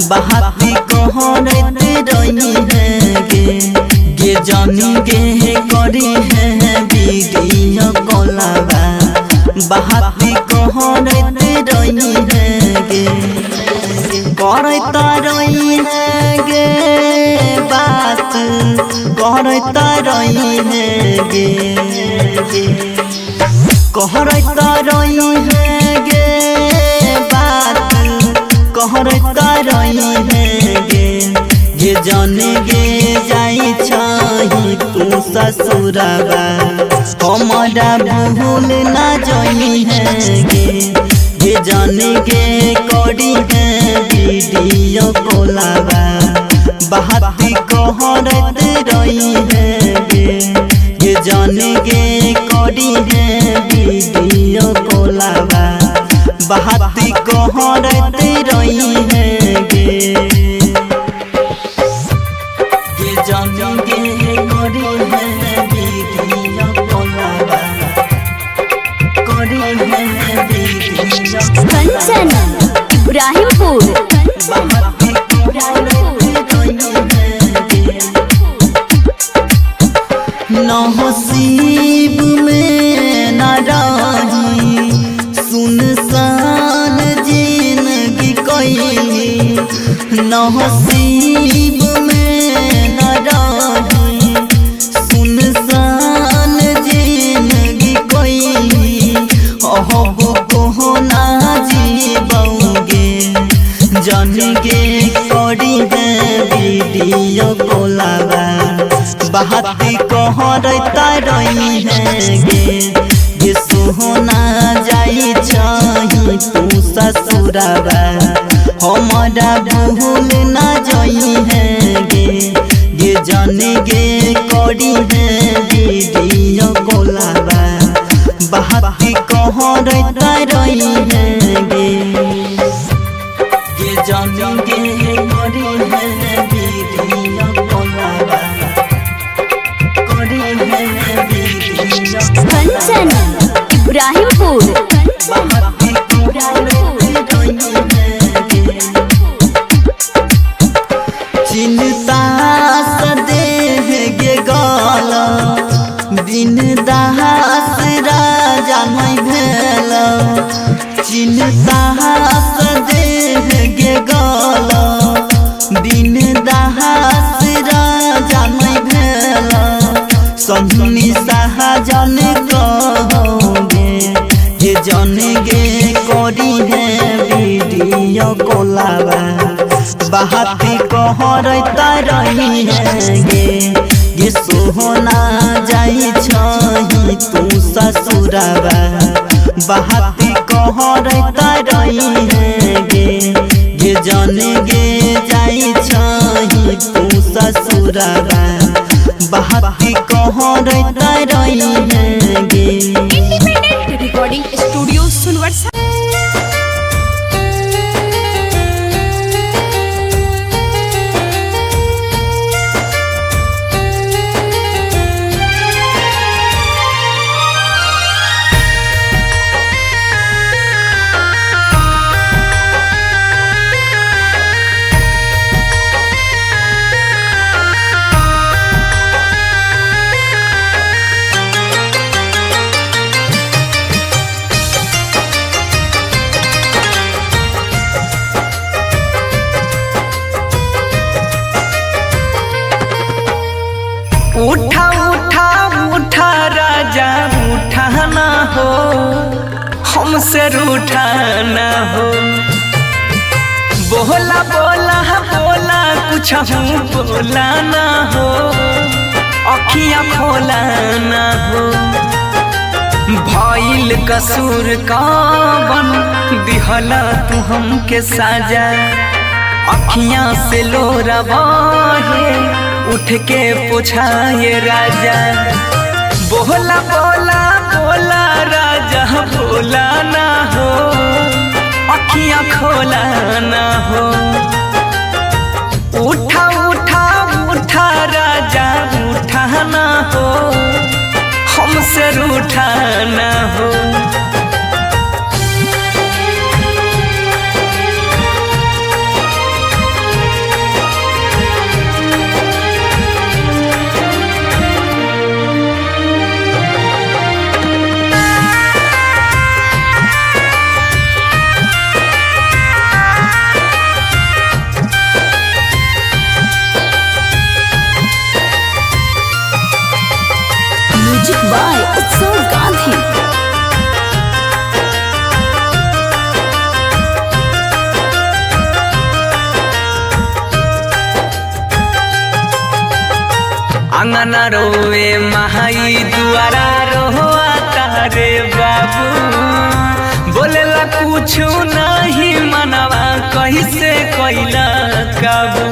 बाती कहरत रही है गे। गे जानी गे करी है वीडियो कॉलवा बाती कहरत रही है गे। करत रही है गे बात करत रही है गे। कहरत रही है गे बात कहरत रही है गे। गे जाने गे जाई छही तू ससुरवा हमारा भूल ना जई है गे। गे जाने गे करी है वीडियो कॉलवा बाती कहरत रही है गे। गे जाने गे करी है वीडियो कॉलवा बाती कहरत रही है गे। गे जाने गे करी है वीडियो कॉलवा करी है वीडियो। कंचन इब्राहिमपुर। नसीब में न रही सुनसान जिंदगी कोई। नसीब में न रही सुनसान जिंदगी कोई। अहब कोना जीबौगे जान गे करी है वीडियो कॉलवा बाती कहरत रही है गे। गे सोना जाई छही तू ससुरवा हमारा भूल ना जई है गे। गे जान गे करी है वीडियो कॉलवा बाती कहरत रही है गे। गे जान गे करी है वीडियो कॉलवा करी है वीडियो। कंचन इब्राहिमपुर। चिंता सदेह गे गल बिन दास राजा नहीं भेल। चिंता सदेह गे गल बिन दास राजा नहीं भेल। सन्नी साहजन कहोगे गे जन गे करी है वीडियो कॉलवा बाती कहरत रही है गे। गे सोना जाई छही तू ससुरवा बाती कहरत रही है गे। गे जन गे जाई छही तू ससुरवा बाती कहरत रही है गे। Independent recording studio Sunwarsa. उठा उठा उठा राजा उठा ना हो हमसे रूठा ना हो। बोला बोला बोला कुछ हूँ बोला ना हो अखियाँ खोला ना हो। भइल कसूर कावन दिहला तू हमके साजा अखियाँ से लोरा बहे उठ के पोछाए राजा। बोला बोला बोला राजा बोला ना हो अखियाँ खोला ना हो। उठा उठा उठा राजा उठा ना हो हमसे रूठा ना हो। अंगना रोवे माई दुआरा रोआ तारे बाबू, बोलेला कुछ नहीं मनवा कैसे कैला काबू।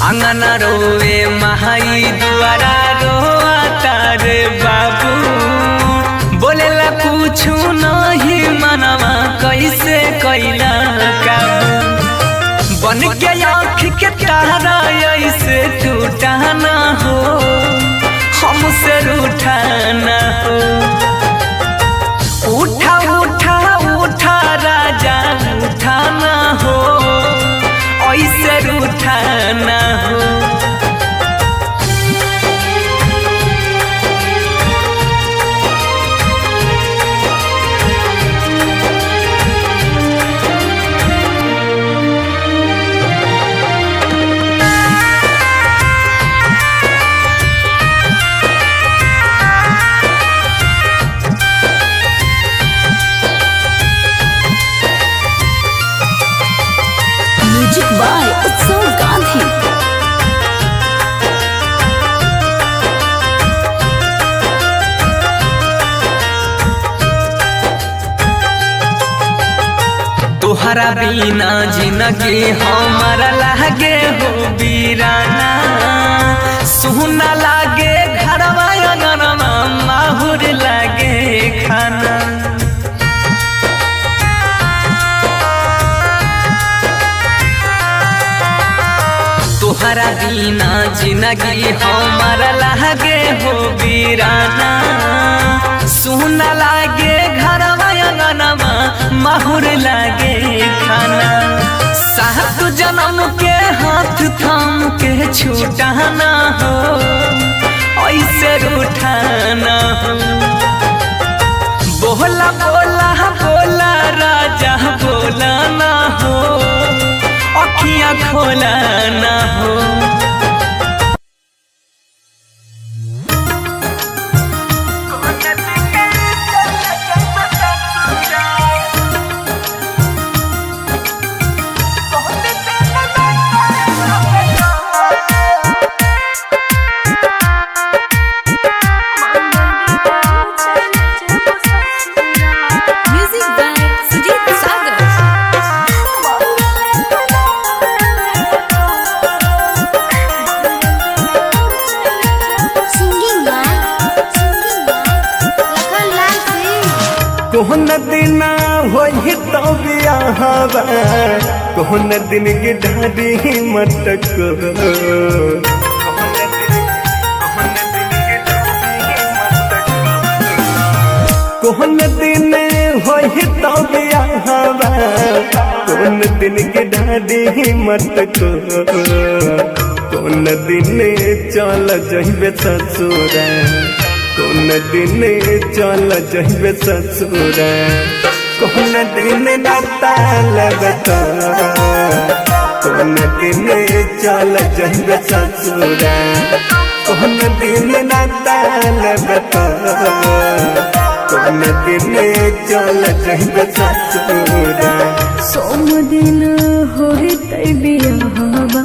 अंगना रोवे माई दुआरा रोआ तारे बाबू, बोलेला कुछ नहीं मनवा कैसे कैला काबू। बन के आँख के तारा ऐसे टूटा ना हो, हमसे रूठा ना हो। उठा उठा उठा राजा उठा ना हो, ऐसे रूठा ना हो। म्यूजिक बाय उत्सव गांधी। तोहरा बिना जिंदगी हमारा लागे हो बीराना, सोना लागे घरवा अंगनमा माहुर लागे खाना। तोहरा बिना जिंदगी हमारा लागे हो बीराना, सोना लागे घरवा अंगनमा माहुर लागे खाना। सात जन्म के हाथ थाम के छूटा ना हो, ऐसे रूठा ना हो। बोला बोला बोला राजा बोला ना हो, अखियाँ खोला ना हो। Music by Sujit Sagar. Singing by Lakhan Lal Singh. कोहन दिन होई तो बियाहवा, कोहन दिन के ढारी मटक। कोहन दिन होई तो बियाहवा, कोन दिन के ढारी मटक। कोन दिन चल जइबे ससुरा, कोन दिन चल जइबे ससुरा। कोन दिन नाता लगत, कोन दिन चल जइबे ससुरा। कोन दिन नाता लगत, कोन दिन चल जइबे ससुरा। सोम दिन होई बियाहवा,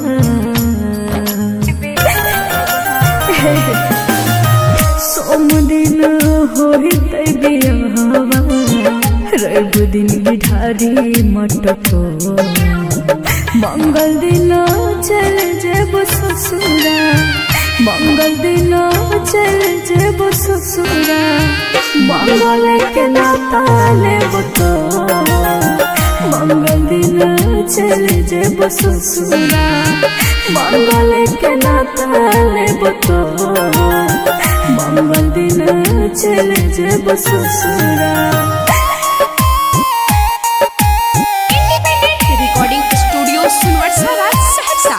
सोम दिन होई बियाहवा, रवि दिन बिढारी मटको। मंगल दिन चल जेब ससुरा, मंगल दिन चल जेब ससुरा। मंगल के नाता लेब तो, मंगल दिन चल जेब ससुरा। मंगल के नाता लेब तो, मंगल दिन चल जेब ससुरा। Independent recording studio Sunwarsa Saharsa.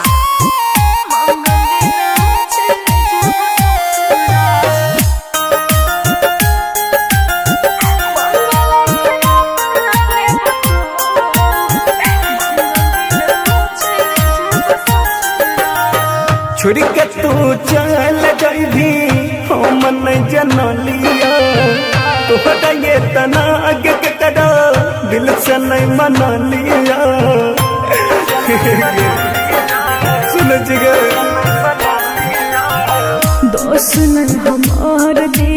छोड़ के तू चल जाइबी हम नहीं जनलिया, तोहरा ये तना आगे के करो दिल से नहीं मना लिया। सुन जिगर दोष नहीं हमार दे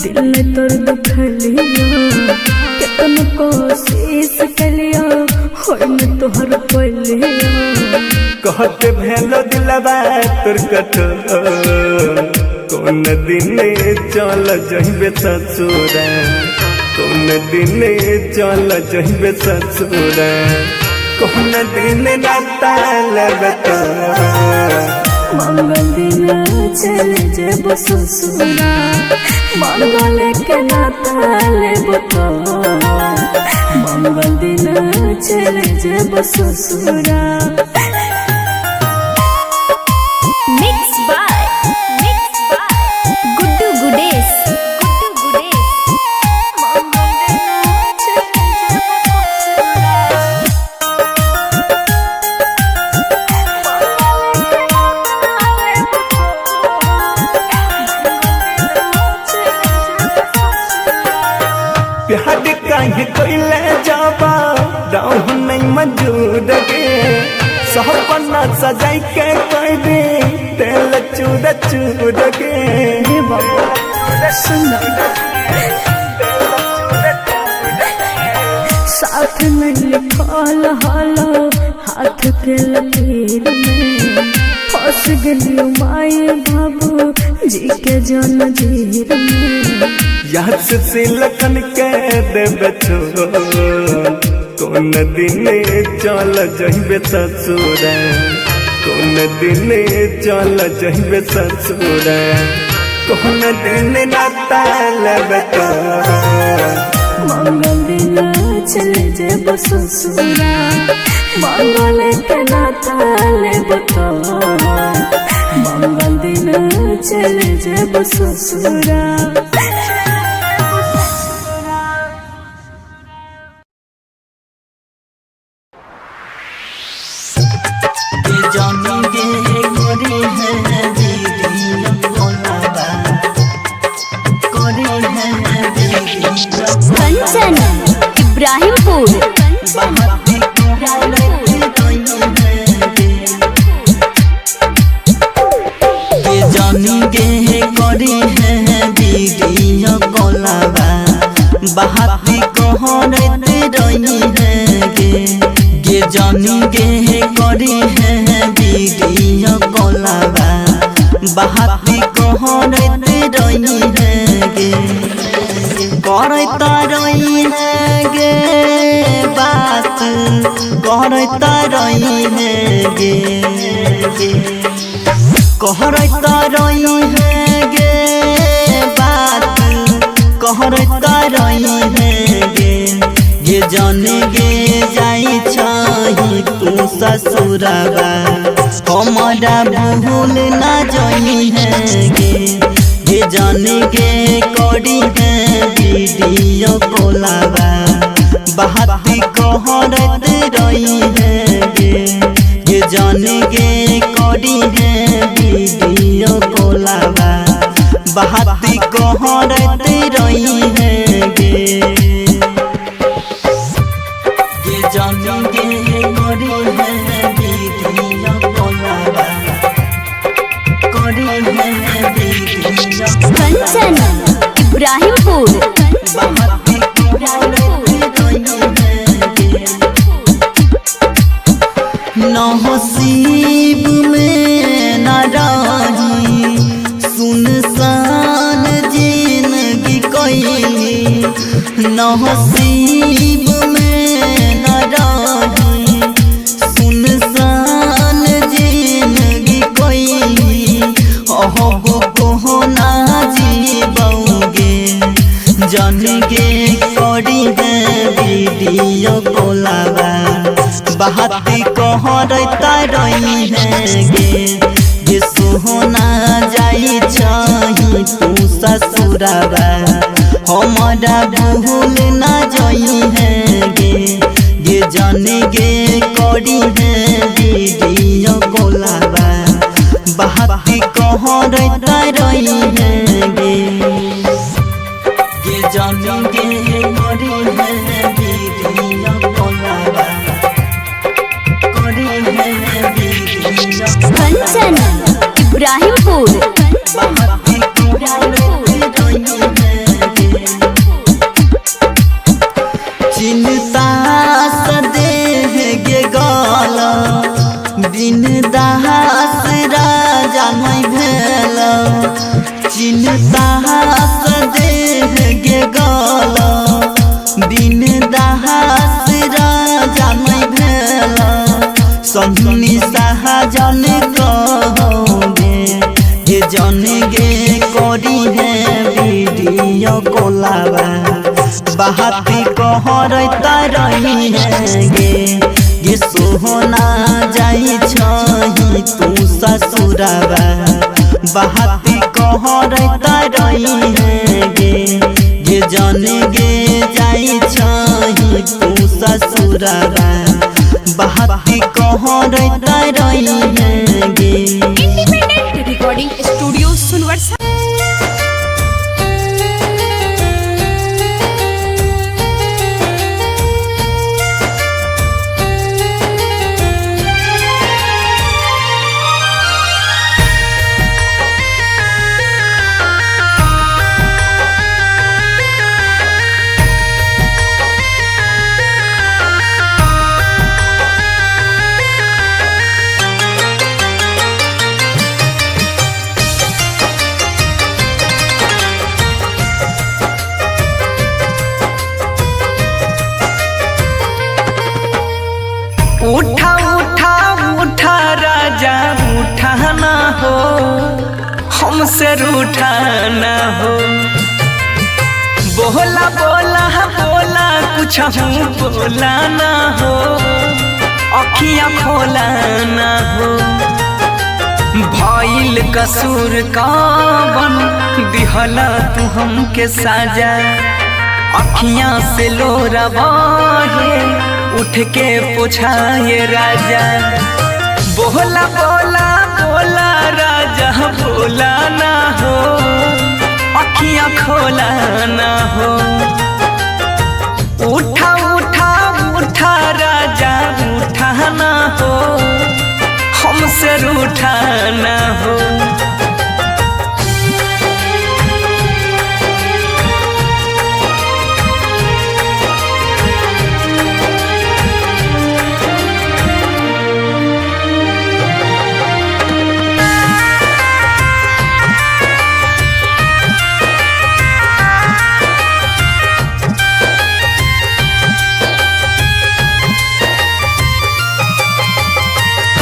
दिल ने तोर दुखलिया, केतन कोशिश कलिया होय न तोहर पलिया। कहते भेलो दिलवा तोर कठोर, कौन दिन चल जइबे ससुरा, कौन दिन चल जइबे ससुरा, कौन दिन नाता लेबे तोर। मंगल दिन चल जेबो ससुरा, मंगल के नाता लेबो तोर। मंगल दिन चल जेबो ससुरा। Mix by Guddu Gudesh. गुड्डू गुडेश। मंगल दिन चल जेबो ससुरा, प्यार काहे कोइले जाबा राहु नहीं मजूर गे, सपना सजाई के कह दे तेल चूर चूर गे। हे बाबा सुन, साथ में लिखल हलो हाथ के लकीर में, फंस गलियो माए बाबू जी के जंजीर में। याद से लखन के देबे छोर, कौन दिन चल जइबे ससुरा, कौन दिन चल जइबे ससुरा, कौन दिन नाता लेबे तोर। मंगल दिन चल जेबो ससुरा, मंगल के नाता लेबो तोर। मंगल दिन चल जेबो ससुरा। कंचन इब्राहिमपुर। बाती कहरत रही है गे, गे जानी गे करी है वीडियो कॉलवा, बाती कहरत रही है गे, करत रही है गे बात, करत रही है गे, कहरत रही है गे बात, कहरत रही है गे, गे जाने गे जाई छही तू ससुरवा, हमारा भूल ना जई है गे, गे जाने गे करी है वीडियो कॉलवा, बाती कहरत रही है गे, गे जाने गे करी है वीडियो कॉलवा, बाती कहरत रही है गे, गे जाने गे करी है वीडियो कॉलवा, करी है वीडियो। कंचन इब्राहिमपुर। बाती कहरत रही है गे, नसीब में न रही सुनसान जिंदगी कोई, नसीब में न रही सुनसान जिंदगी कोई, अहो कोहना जीबौगे जान गे करी है वीडियो कॉलवा, बाती कहरत रही है गे, गे सोहना जाई छही तू ससुरवा, हमारा भूल ना जई है गे, गे जान गे करी है वीडियो कॉलवा, बाती कहरत रही है गे, गे जान गे करी है वीडियो कंचन इब्राहिमपुर। चिंता सदेह गे गल बिन दास राजा नहीं भेल। चिंता सदेह गे गल बिन दास राजा नहीं भेल। सन्नी साहजन कहोगे गे जन गे करी है वीडियो कोलाबा बाती कहरत रही है गे गे सोहना जाई छही तू ससुराबा बाती कहरत रही है गे गे जन गे जाई छही तू ससुराबा बाती कहरत रही है गे। Independent recording studio Sonbarsa. उठा उठा उठा राजा उठा ना हो, हमसे रूठा ना हो। बोला बोला बोला कुछ हूँ बोला ना हो, अखियाँ खोला ना हो। भइल कसूर कावन दिहला तू हमके साजा, अखियाँ से लोरा बहे उठ के पोछाए राजा। बोला बोला बोला राजा बोला ना हो, अखियाँ खोला ना हो। उठा उठा उठा राजा उठा ना हो, हमसे रूठा ना हो।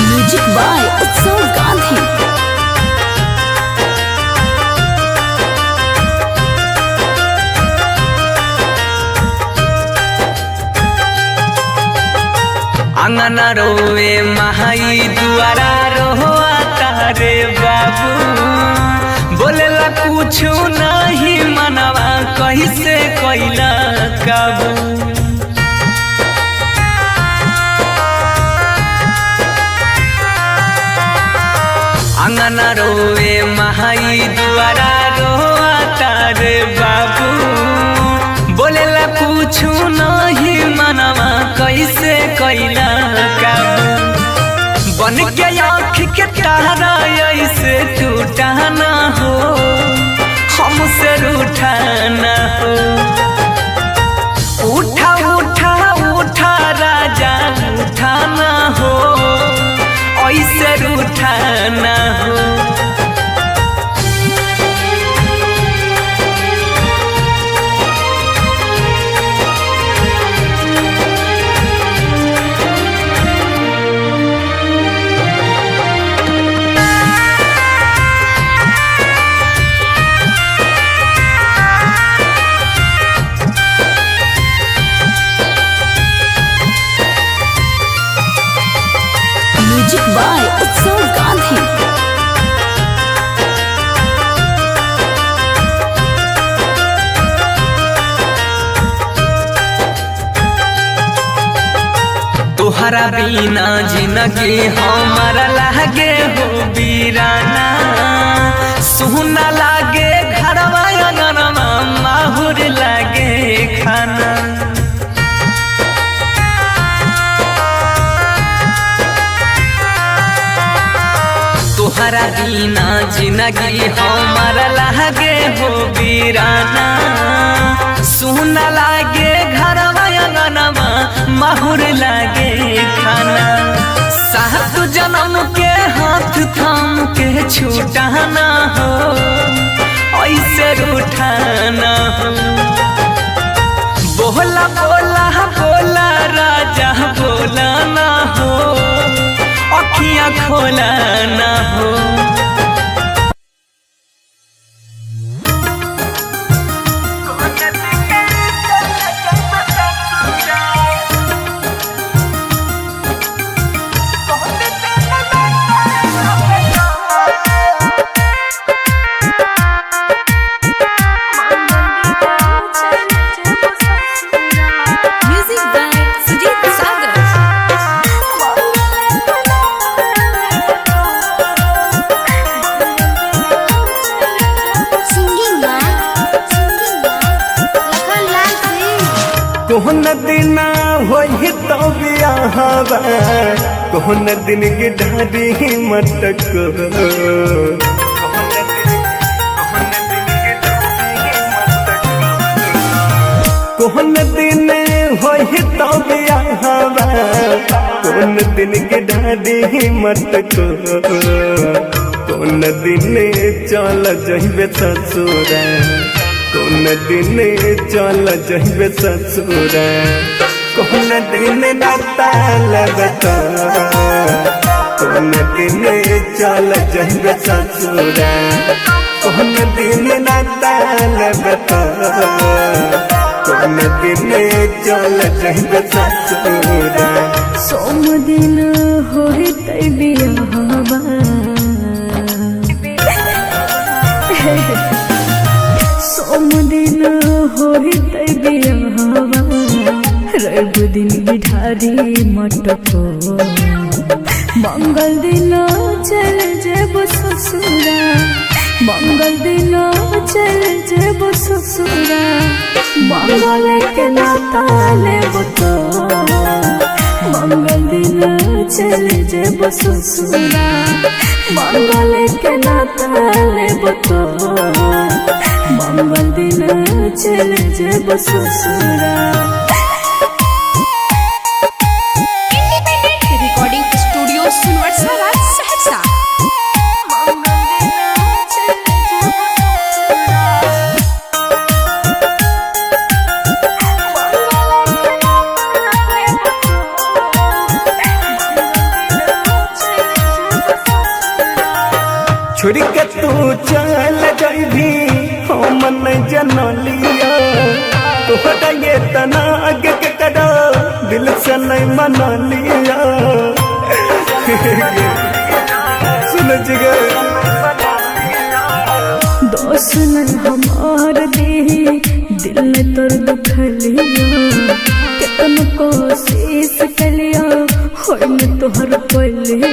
म्यूजिक बाय उत्सव गांधी। अंगना रोवे महाई दुआरा रोआ तारे बाबू, बोलेला कुछ नहीं मनवा कैसे कैला काबू। अंगना रोवे महाई दुआरा रोआ तारे बाबू, बोलेला कुछ नहीं मनवा कैसे कैला काबू। बन के आँख के तारा ऐसे टूटा ना हो, हमसे रूठा ना हो। उठा उठा उठा राजा उठा ना हो, ऐसे रूठा ना हो। म्यूजिक बाय उत्सव गांधी। तोहरा बिना जिंदगी हमारा लागे हो बीराना, सोना लागे घरवा अंगनमा माहुर लागे खाना। तोहरा बिना जिंदगी हमारा लागे हो बीराना। सुना लागे घरवा अंगनवा माहुर लागे खाना। सात जन्म के हाथ थाम के छूटाना हो, ऐसे रूठाना हो। बोला बोला बोला राजा बोला ना हो, अखियाँ खोला ना हो। Music by Sujit Sagar. Singing by Lakhan Lal Singh. कोहन दिन होई तो बियाहवा, कोहन दिन गिढारी मटक। कोहन दिन होई तो बियाहवा, कोन दिन गिढारी मटक। कोन दिन चल जइबे ससुरा, कोन दिन चल जइबे ससुरा। कोन दिन नाता लगता, कोन दिन चल जइबे ससुरा। कोन दिन नाता लगता, कोन दिन चल जइबे ससुरा। सोम दिन होई तै बियाहवा, सोम दिन होई तै बियाहवा, रवि दिन बिढारी मटको। मंगल दिन चल जेबो ससुरा, मंगल दिन चल जेबो ससुरा। मंगल के नाता लेबो तो, मंगल दिन चल जेबो ससुरा। मंगल के नाता लेबो तो, मंगल दिन चल जेबो ससुरा। Independent Recording Studio Sunwarsa Saharsa. छोड़ के तू चल जाइबी हम नहीं जनलिया। तोहरा ये तना आगे के करो दिल से नहीं मना लिया। सुन जिगर दोष न हमार दे, दिल ने तोर दुखलिया। केतन कोशिश कलिया होई न तोहर पलिया।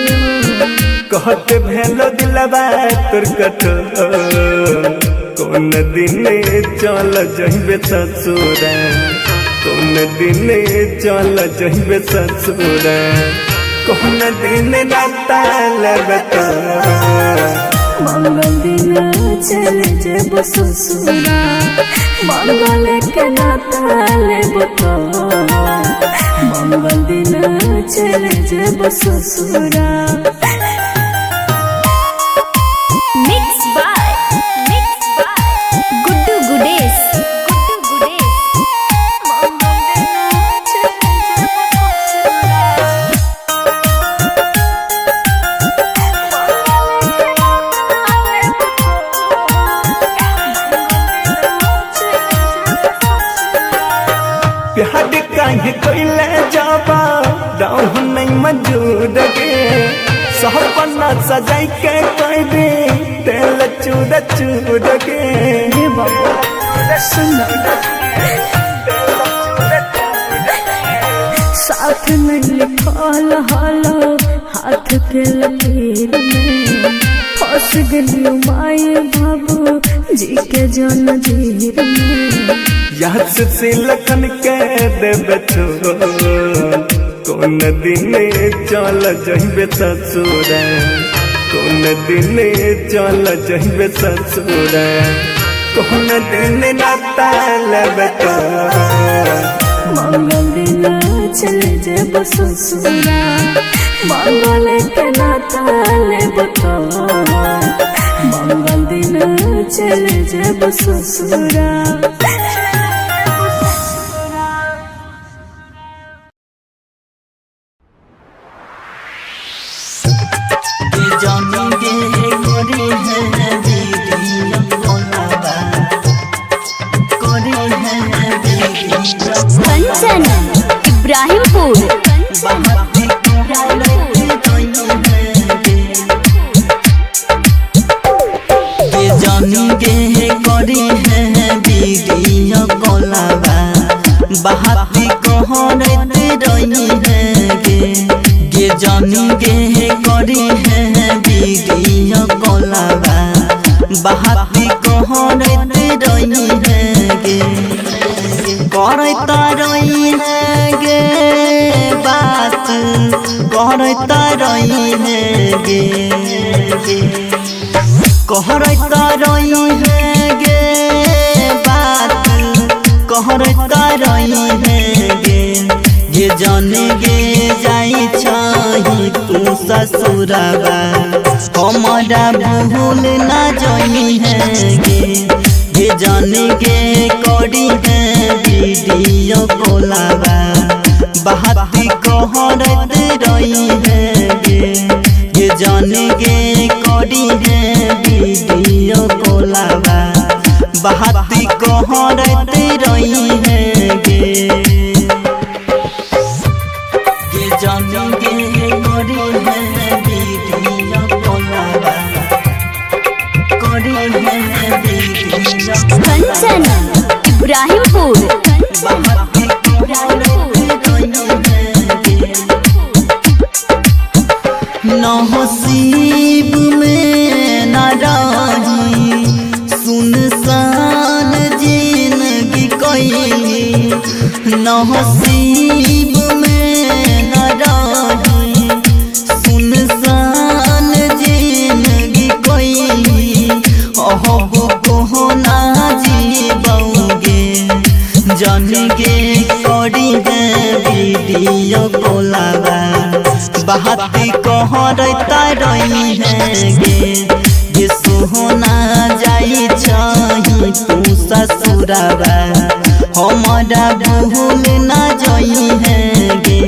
कहते भेलो दिलवा तोर कठोर, कोन दिन चल जइबे ससुरा। कोन दिन चल जइबे ससुरा। कोन दिन नाता लगता, मंगल दिन चल जेबो ससुरा। मंगल के नाता लेबो तो, मंगल दिन चल जेबो ससुरा। Mix by Guddu Gudesh. Guddu Gudesh. प्यार काहे कोइले जाबा डाहु नहीं मजूर गे। सपना सजाई के कह दे तेल चूर चूर गे। हे बाबा सुन, साथ में लिखल हलो हाथ के लकीर में। फंस गलियो माए बाबू जी के जन जीर में। याद से लखन के देबे छोड़, कोन दिन चल जइबे ससुरा। कौन दिन चल जइबे ससुरा, कौन दिन नाता लेबे तोर। मंगल दिन चल जेब ससुरा, मंगल के नाता लेब तोर। मंगल दिन चल जेब ससुरा। कंचन इब्राहिमपुर। के करी है वीडियो कॉलवा, बात कहरत रही है गे। गे जानी गे करी है वीडियो कॉलवा, बात कहरत रही है गे। करत रही है गे बात, करत रही है गे। कहरत रही है गे बात, कहरत रही है गे। गे जाने गे जाई छही तू ससुरवा, हमारा भूल ना जई है गे। गे जाने गे करी है वीडियो कॉलवा, बात कहरत रही है गे। गे जाने गे करी है वीडियो कॉलवा, बात कहरत रही है गे। गे जाने गे करी है वीडियो कॉलवा, करी है वीडियो। कंचन इब्राहिमपुर। नसीब में न रही सुनसान जिंदगी कोई, नसीब में न रही सुनसान जिंदगी कोई। अहो कोहना जीवोगे जान गे करी है वीडियो कॉलवा, बात कहरत रही है गे। गे सोहना जाई छही तू ससुरवा, हमारा भूल ना जई है गे।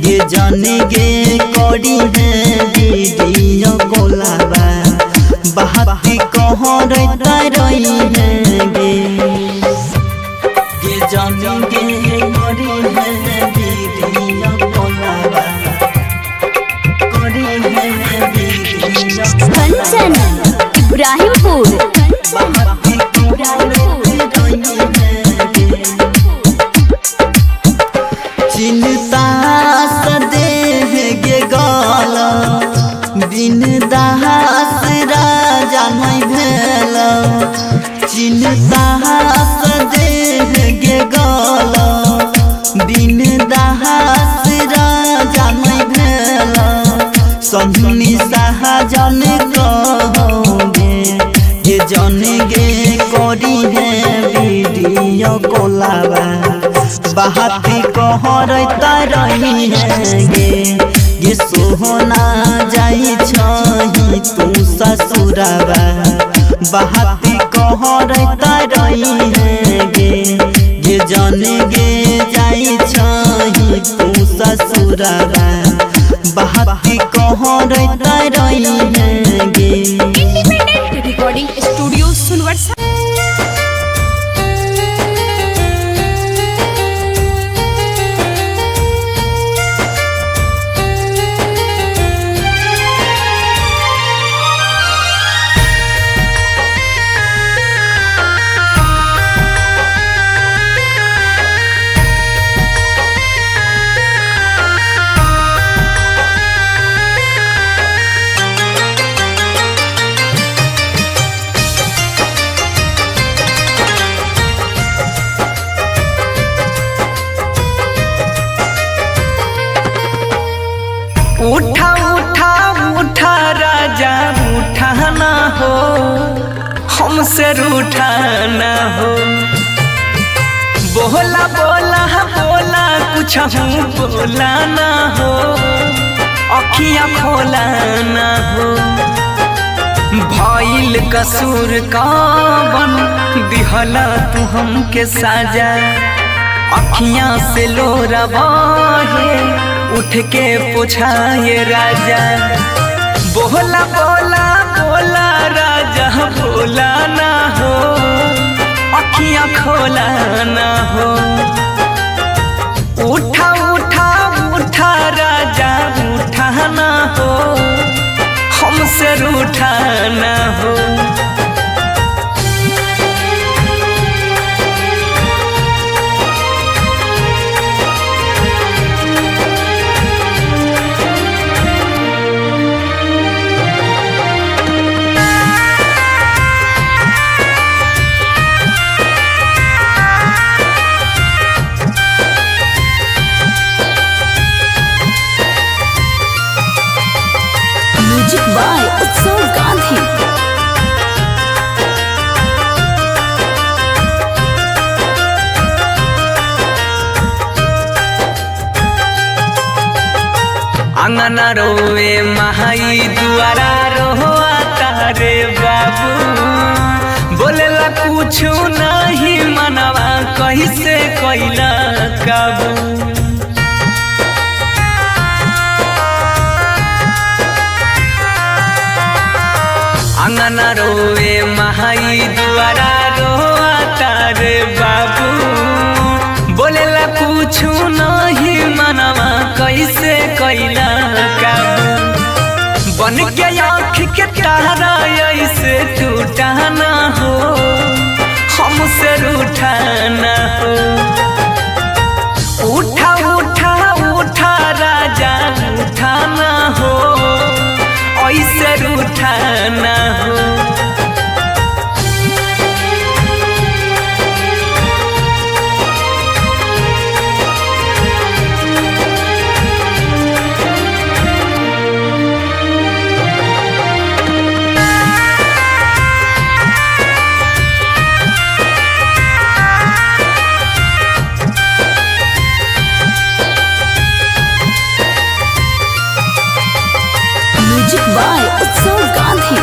गे जाने गे करी है वीडियो कॉलवा, बात कहरत रही है गे। गे जाने गे करी है वीडियो कॉलवा, करी है वीडियो। कंचन इब्राहिमपुर। चिंता सदेह गे गाल, बिन दास राजा नहीं भेल। चिंता सदेह गे गाल, बिन दास राजा नहीं भेल। सन्नी साहजन कहोगे गे जन गे करी है वीडियो कॉलवा, बात कहरत रही है गे। गे सोहना जाई छही तू ससुरवा, बात कहरत रही है गे। गे जन गे जाई छही तू ससुरवा, बात कहरत रही है गे। Independent recording studio Sonbarsa. हमसे रूठा ना हो। बोला बोला बोला कुछ हूँ बोला ना हो, अखियाँ खोला ना हो। भइल कसूर कावन दिहला तू हमके साजा, अखियाँ से लोरा बहे उठ के पोछाए राजा। बोला बोला बोला राजा बोला ना हो, अखियाँ खोला ना हो। उठा उठा उठा राजा उठा ना हो, हमसे रूठा ना हो। म्यूजिक बाय उत्सव गांधी। अंगना रोवे महाई दुआरा रोआ तारे बाबू, बोलेला कुछ नहीं मनवा कैसे कैला काबू। अंगना रोवे महाई दुआरा रोआ तारे बाबू, बोलेला कुछ नहीं मनवा कैसे कैला काबू। बन के आँख के तारा ऐसे टूटा ना हो, हमसे रूठा ना हो। उठा उठा उठा राजा उठा ना हो, ऐसे रूठा ना हो। म्यूजिक बाय उत्सव गांधी।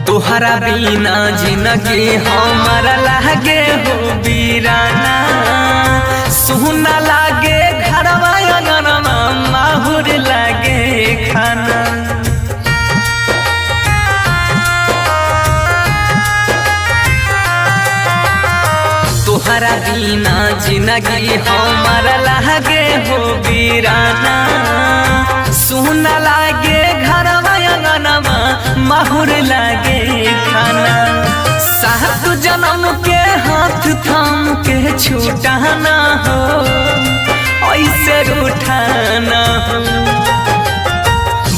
तोहरा बिना जिंदगी हमारा लागे हो बीराना, सोना लागे घरवा अंगनमा माहुर लागे खाना। तोहरा बिना जिंदगी हमारा लागे हो बीराना, सोना लागे घरवा अंगनमा माहुर लागे खाना। सात जन्म के हाथ थाम के छूटा ना हो, ऐसे रूठा ना हो।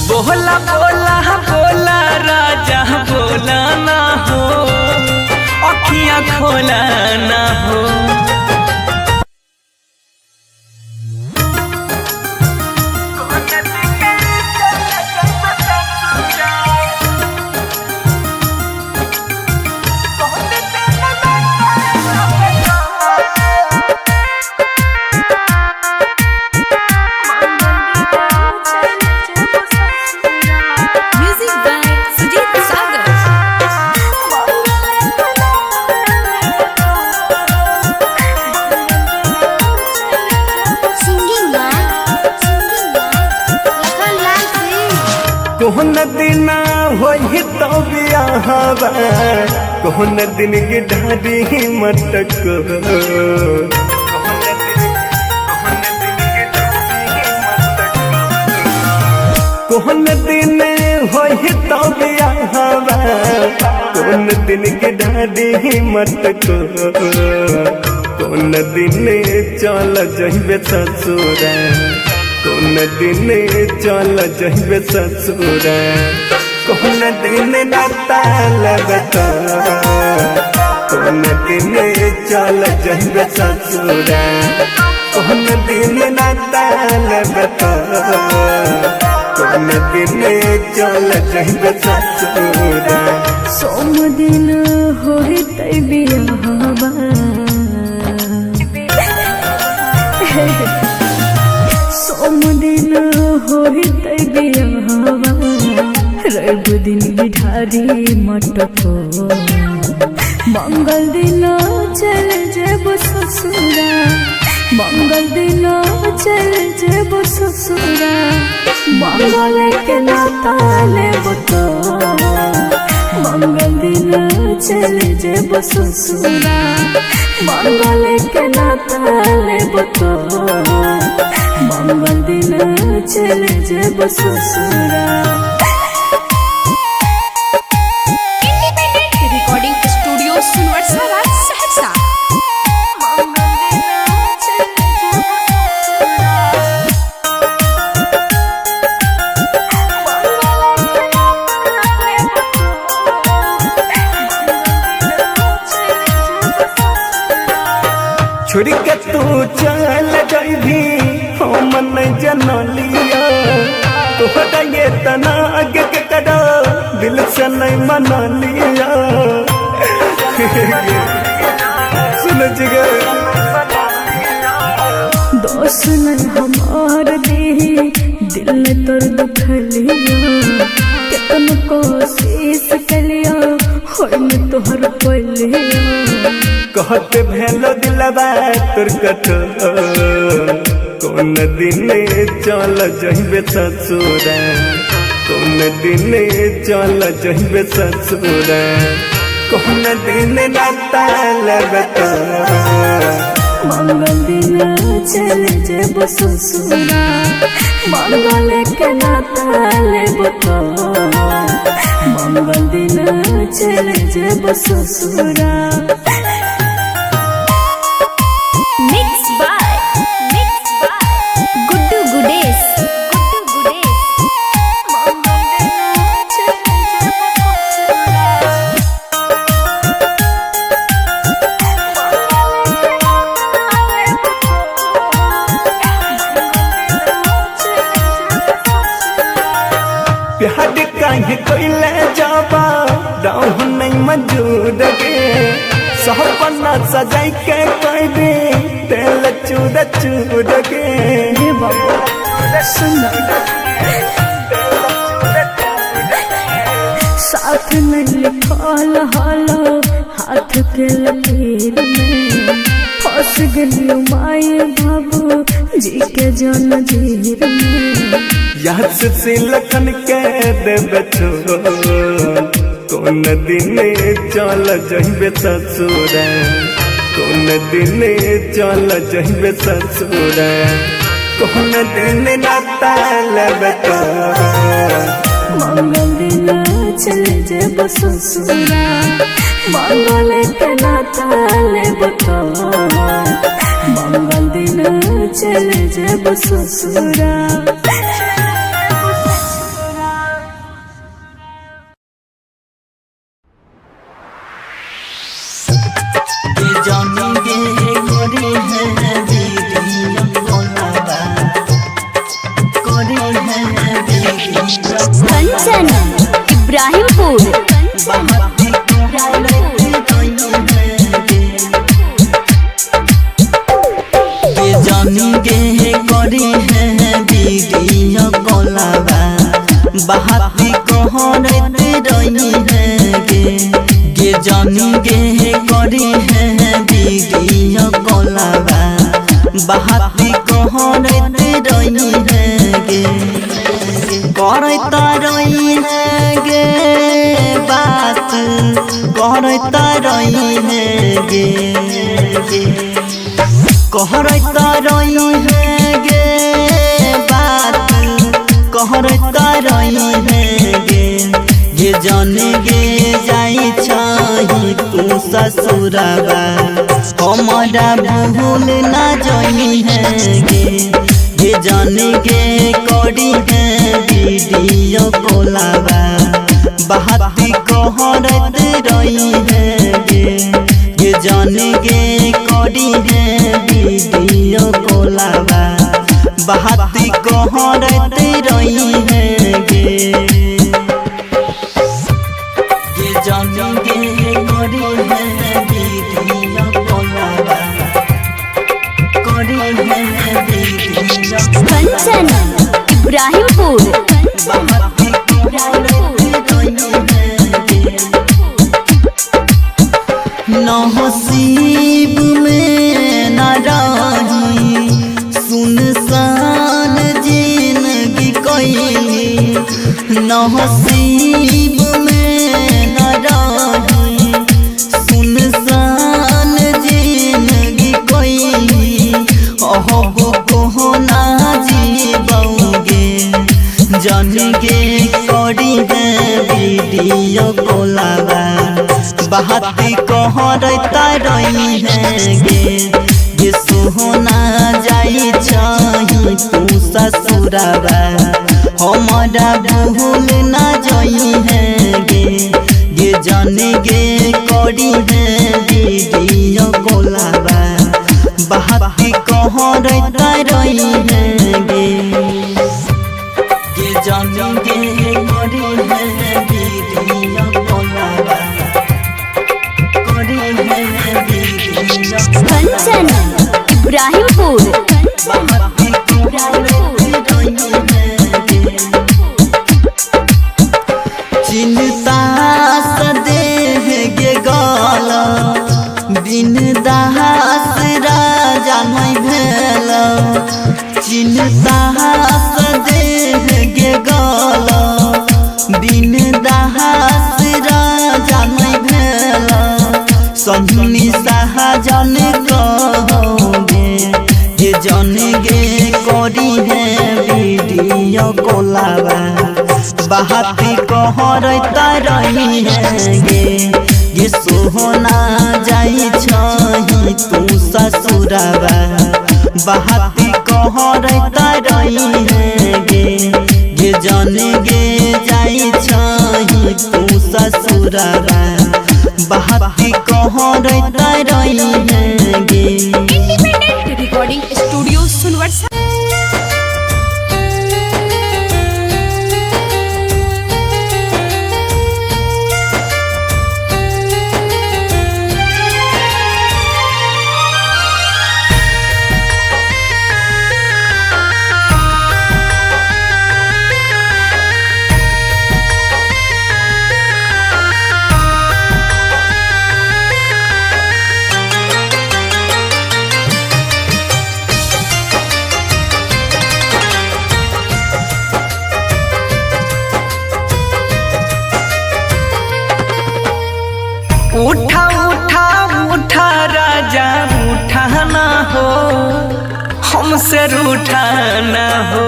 बोला बोला बोला राजा बोला ना हो, अखियाँ खोला ना हो। Music by Sujeet Sagar. Singing by Lakhan Lal Singh. कोहन दिन होई तो बियाहवा, कोहन दिन के ढारी मटक। कोहन दिन होई तो बियाहवा, कोन दिन के ढारी मटक। कोन दिन चल जइबे ससुरा, कोन दिन चल जइबे ससुरा, कोन दिन नाता लगता, कोन दिन चल जइबे ससुरा। कौन दिन नाता लेबे तो, कौन दिन चल जइबे ससुरा। सोम दिन होई बियाहवा, सोम दिन होई बियाहवा, रवि दिन बिठारी मटको, मंगल दिन चल जेब ससुरा, मंगल दिन चल जेब ससुरा, मंगल के नाता लेब तो, मंगल दिन चल जेब ससुरा, मंगल के नाता लेब तो, मंगल दिन चल जेब ससुरा। Independent recording studio Sunwarsa, Saharsa. छोड़ के तू चल जइबी हम नहीं जनलिया, तोहरा ये तना आगे के करो दिल से नहीं मना लिया। सुन जिगर दोष नहीं हमार देही दिल ने तोर दुखलिया, केतन कोशिश कलिया होई न तोहर पलिया। कहते भेलो दिलवा तोर कठोर, कौन दिन चल जइबे ससुरा, कौन दिन चल जइबे ससुरा, कौन दिन नाता लेबे तो। मंगल दिन चल जेब ससुरा, मंगल के नाता लेब तो, मंगल दिन चल जेब ससुरा। Mix by Guddu Gudesh, Guddu Gudesh. प्यार काहे कोइले जाबा डाहु नहीं मंजूर गे, सपना सजाई के कोई दे तेल चूर चूर गे। हे बाबा सुन, साथ में लिखल हलो हाथ के लकीर में, फंस गलियो माए बाबू जी के जंजीर में। याद से लखन के देबे छोड़, कौन दिन चल जइबे ससुरा, कौन दिन चल जइबे ससुरा, कौन दिन नाता लेबे तो। मंगल दिन चल जेब ससुरा, मंगल के नाता लेब तो, मंगल दिन चल जेब ससुरा। कंचन इब्राहिमपुर, कंचन जानी गे करी है वीडियो कॉलवा, बात कहरत रही है गे, गे जानी गे करी है वीडियो कॉलवा, बात कहरत रही है गे, करत रही है गे बात, करत रही है गे, कहरत रही है गे बात, कहरत रही है गे, गे जाने गे जाई छही तू ससुरवा, हमारा भूल ना जई है गे, गे जाने गे करी है वीडियो कॉलवा, बात कहरत रही है गे, गे जाने गे करी है वीडियो कॉल। इब्राहिमपुर। नसीब में नाराजी सुनसान जिंदगी कोई, नसीब में नाराजी सुनसान जिंदगी कोई। अहो कोना जीवोगे जन गे करी है वीडियो कोलावा, बात कहरता रही है गे। ये सोना जाई चाही तू ससुरावा, हमारा भूल ना जाई है गे। ये जान गे करी है वीडियो कोलावा, बात कहरता रही है गे। ये जान गे करी है वीडियो कोलावा, कंचन इब्राहिमपुर। चिंता सदेह गे गाल बिन दास राजा नहीं भेल। चिंता सदेह गे गाल बिन दास राजा नहीं भेल। सन्नी साहजन कहोगे ये जन गे करी है वीडियो कोलावा, बात कहरता रही है गे। ये सोना जाई छही तू ससुरावा, बात कहरता रही है गे। ये जन गे जाई छही तू ससुरावा, बात कहरता रही है गे। Independent recording studio Sonbarsa. उठा उठा उठा राजा उठा ना हो, हमसे रूठा ना हो।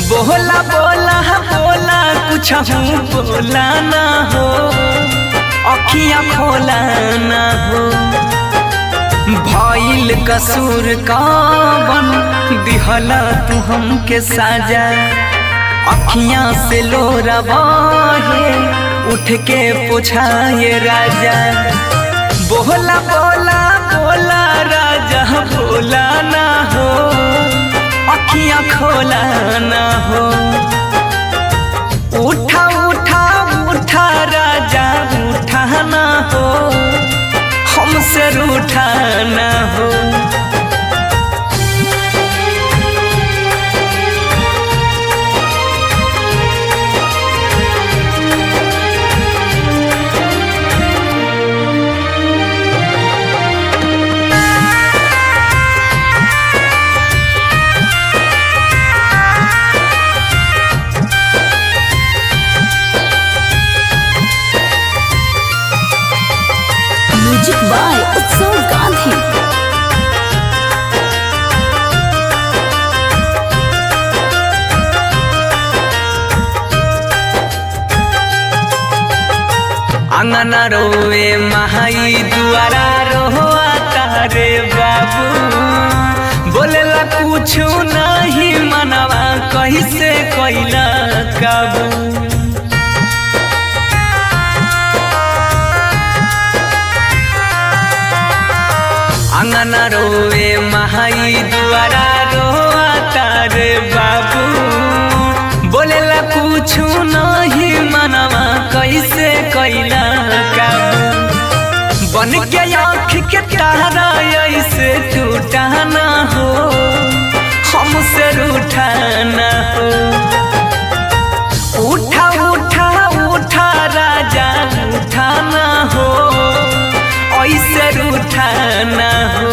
बोला बोला बोला कुछ हूँ बोला ना हो, अखियाँ खोला ना हो। भइल कसूर कावन दिहला तू हमके साजा, अखियाँ से लोरा बहे उठ के पूछाए राजा। बोला बोला बोला राजा बोला ना हो, अखियाँ खोला ना हो। उठा उठा उठा राजा उठा ना हो, हमसे रूठा ना हो। Music by Utsav Gandhi. अंगना रोए महाई दुआरा रोआ तारे बाबू, बोलेला कुछ नहीं मनवा कैसे कैला काबू। अंगना रोए महाई दुआरा रोआ तारे बाबू, बोलेला कुछ नहीं मनवा कैसे कैला काबू। बन के आँख के तारा ऐसे टूटा ना हो, हमसे रूठाना हो। उठा उठा उठा राजा उठाना हो, ऐसे रूठाना हो।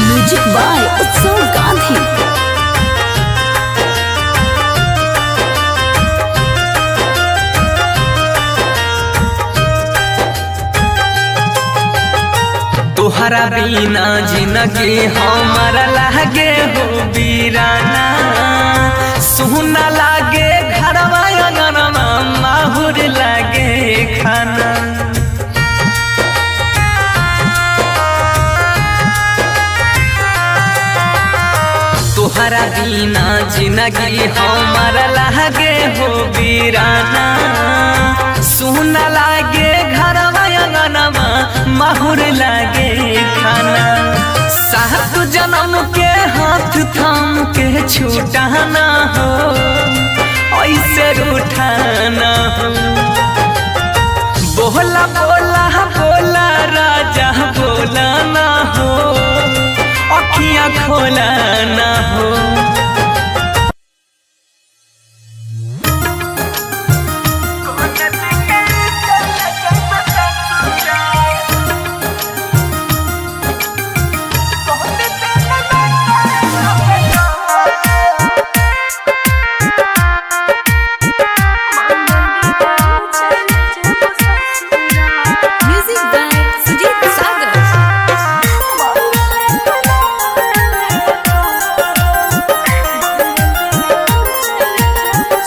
म्यूजिक बाय उत्सव गांधी। तोहरा बिना जिंदगी हमारा लागे हो बीराना, सोना लागे घरवा अंगनमा, माहुर लागे खाना। तोहरा बिना जिंदगी हमारा लागे हो बीराना, सोना लागे घरवा अंगनमा, माहुर लागे खाना। सात जन्म के हाथ थाम के छूटाना हो, ऐसे रूठाना हो। बोला बोला बोला राजा बोला ना हो, अखियाँ खोला ना हो। Music by Sujit Sagar.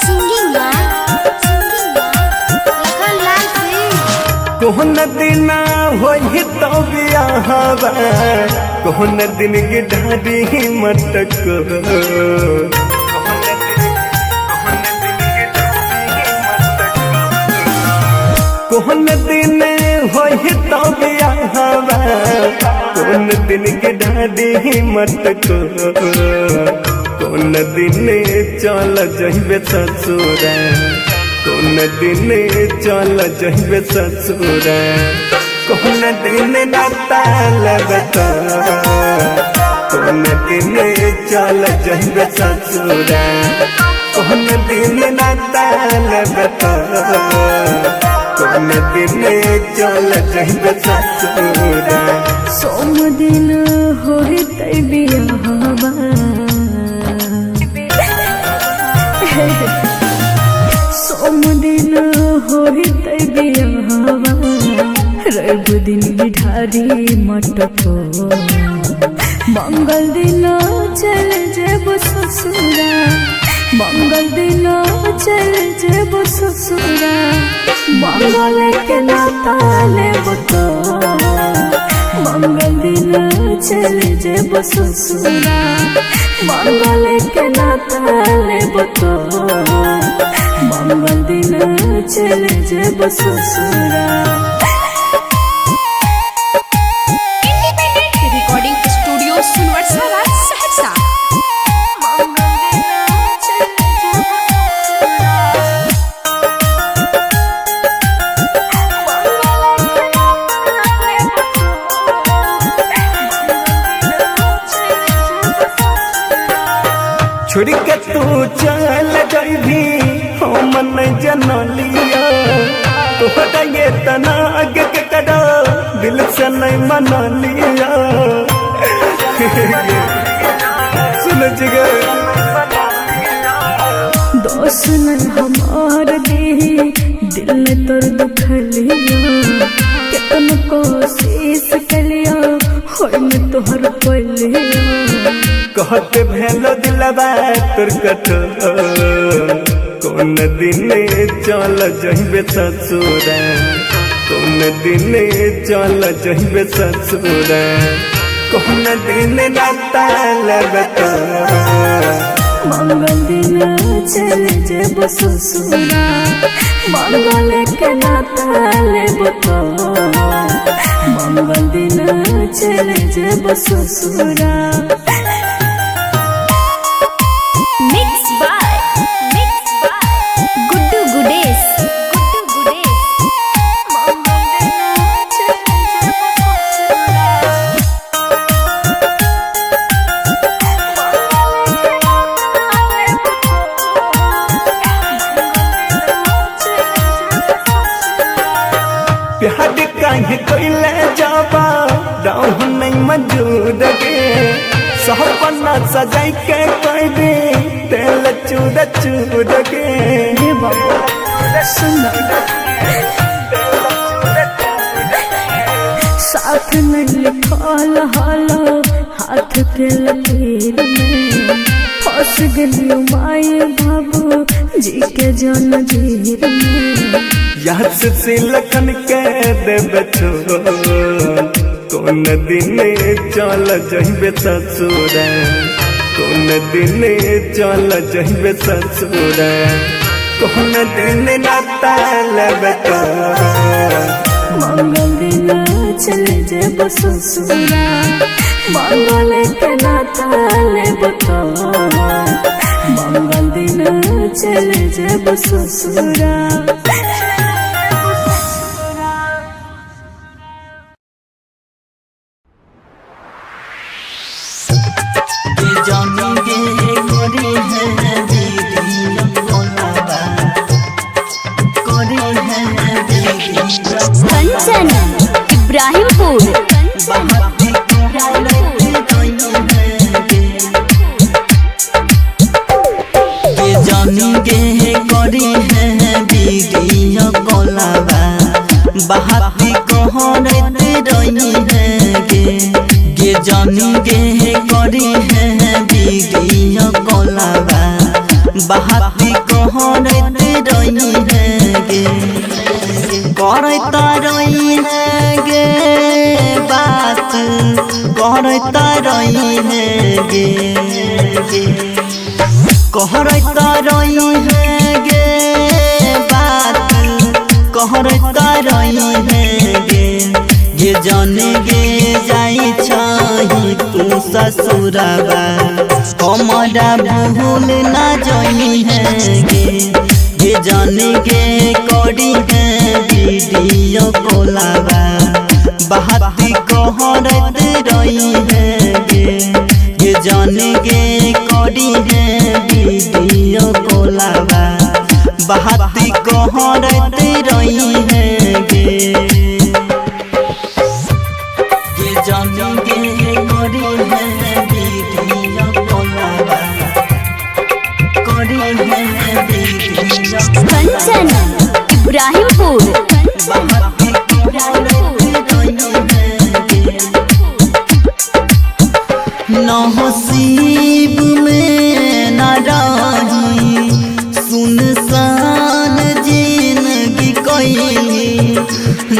Singing by Lakhan Lal Singh. कोहन दिन होई तो बियाहवा, कोहन दिन गिढारी मटक। कोहन दिन होई तो बियाहवा, कोन दिन गिढारी मटक। कोन दिन चल जइबे ससुरा, कोन दिन चल जइबे ससुरा, कोन दिन नाता लगता, कोन दिन चल जइबे ससुरा, कोन दिन नाता लगता, कोन दिन चल जइबे ससुरा। सोम दिन होई बियाहवा, सोम दिन होई बियाहवा, रवि दिन गिढारी मटको, मंगल दिन चल जेब ससुरा, मंगल दिन चल जेब ससुरा, मंगल के नाता लेब तो, मंगल दिन चल जेब ससुरा, मंगल के नाता लेब तो, मंगल दिन चल जेब ससुरा। Independent Recording Studio Sunwarsara, Saharsa. छोड़ के तू चल जइबी हम नहीं जनलिया, तोहरा ये तना आगे के करो दिल से नहीं मना लिया। सुन जिगर दोष न हमार दे दिल में तोर दुखलिया, केतन कोशिश कलिया होय में तोहर पलिया। कहते भेलो दिलवा तोर कठोर, कौन दिन चल जइबे ससुरा, कौन दिन चल जइबे ससुरा, कौन दिन नाता लगता, मंगल दिन चल जेबो ससुरा, मंगल के नाता लेबो तो। मंगल दिन चल जेबो ससुरा। Mix by Guddu Gudesh, Guddu Gudesh. मंगल दिन चल जेबो ससुरा। प्यार काहे कैले जाबा राह नहीं मजूर गे, सपना सजाई के कह दे तेल चूर चूर गे। हे बाबा सुन, साथ में लिखल हलो हाथ के लकीर में, फंस गेलियो माई बाबू जी के जंजीर में। याद से लखन के देबे छोड़, कौन दिन चल जइबे ससुरा, कौन दिन चल जइबे ससुरा, कौन दिन नाता लेबे तोरा। मंगल दिन चल जेबो ससुरा, मंगल के नाता लेबो तो। मंगल दिन चल जेबो ससुरा। कंचन इब्राहिमपुर, गे करी है वीडियो कॉलवा, बात कहरत रही है गे। गे जानी गे करी है वीडियो कॉलवा, बात कहरत रही है गे। करत रही है गे बात, करत रही है गे। कहरत रही है गे बात, कहरत रही है गे। गे जाने गे जाई छही तू ससुरबा, हमरा भूल ना जई है गे। गे जाने गे करी है वीडियो कॉलवा, बात कहरत रही है गे। गे जाने गे करी है वीडियो कॉलवा, बात कहरत रही है गे। गे जाने गे करी है वीडियो कॉलवा, करी है वीडियो। कंचन इब्राहिमपुर, नसीब में न रही सुनसान जिंदगी कोई,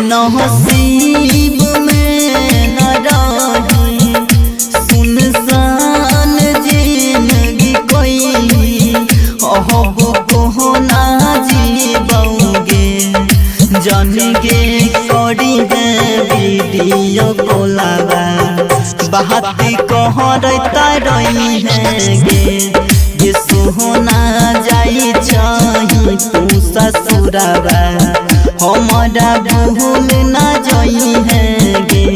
नसीब में न रही सुनसान जिंदगी कोई। अहो कोहना जीबौगे जान गे करी है वीडियो कॉलवा, बात कहरत रही है गे। गे सोहना जाई छही तू ससुरबा, हमरा भूल ना जई है गे।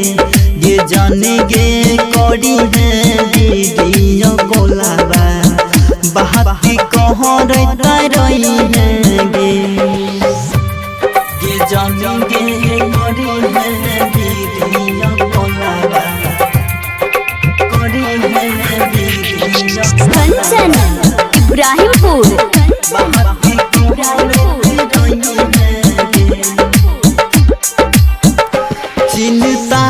गे जान गे करी है वीडियो कॉलवा, बात कहरत रही है गे। गे जान गे करी है वीडियो कॉलवा, करी है वीडियो। कंचन इब्राहिमपुर, चिंता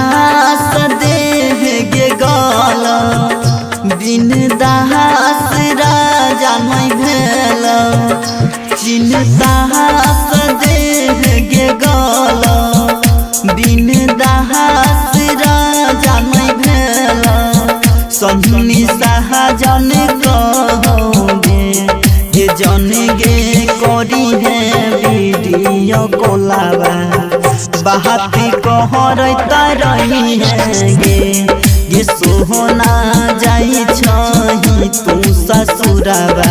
सदेह गे गल, बिन दास राजा नहीं भेल। चिंता सदेह गे गल, बिन दास राजा नहीं भेल। सन्नी साहजन कहो भोलावा बाती कहरत रही है गे। गे सोहना जाई छही तू ससुरावा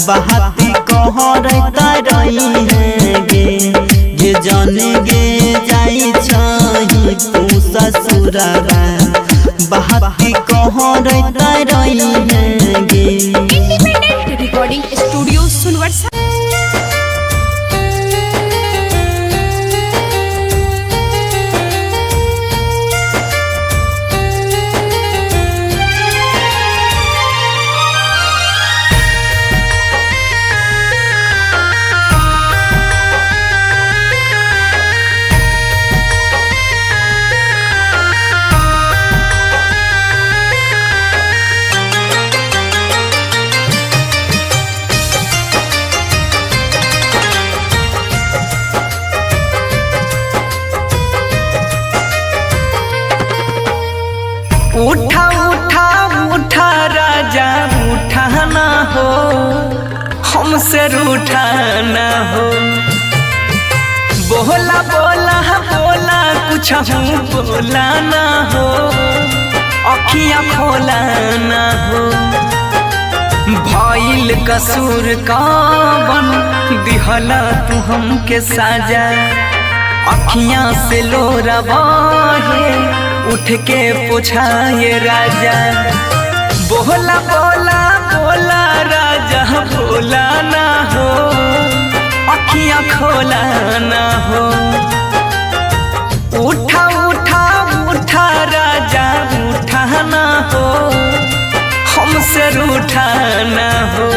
बाती कहरत रही है गे। गे जन गे जाई छही तू ससुरावा बाती कहरत रही है गे। Independent recording studio Sonbarsa. उठा उठा उठा राजा उठा ना हो, हमसे रूठा ना हो। बोला बोला बोला कुछ हूँ बोला ना हो, अखियाँ खोला ना हो। भइल कसूर कावन दिहला तू हमके साजा, अखियाँ से लोरा बहे उठ के पोछाए राजा। बोला बोला बोला राजा बोला ना हो, अखियाँ खोला ना हो। उठा उठा उठा राजा उठा ना हो, हमसे रूठा ना हो।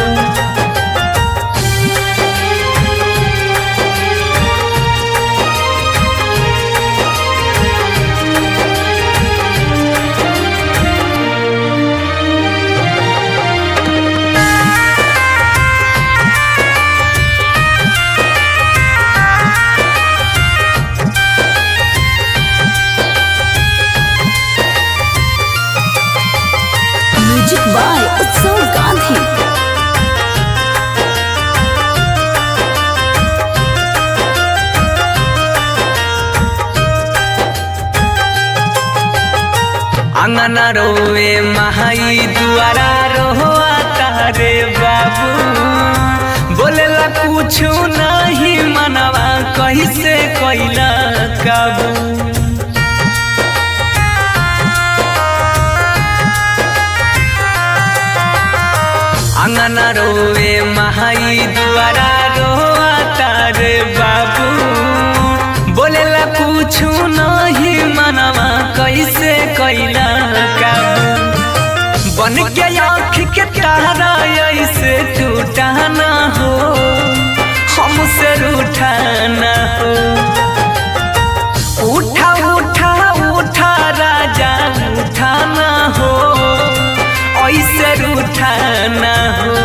म्यूजिक बाय उत्सव गांधी। अंगना रोवे महाई दुआरा रोआ तारे बाबू, बोलेला कुछ नहीं मनवा कैसे कैला काबू। अंगना रोवे महाई दुआरा रोआ तारे बाबू, बोलेला कुछ नहीं मनवा कैसे कैला काबू। बन के आँख के तारा ऐसे टूटा ना हो, हमसे रूठा ना हो। उठा उठा उठा राजा उठा ना हो, ऐसे रूठा ना हो।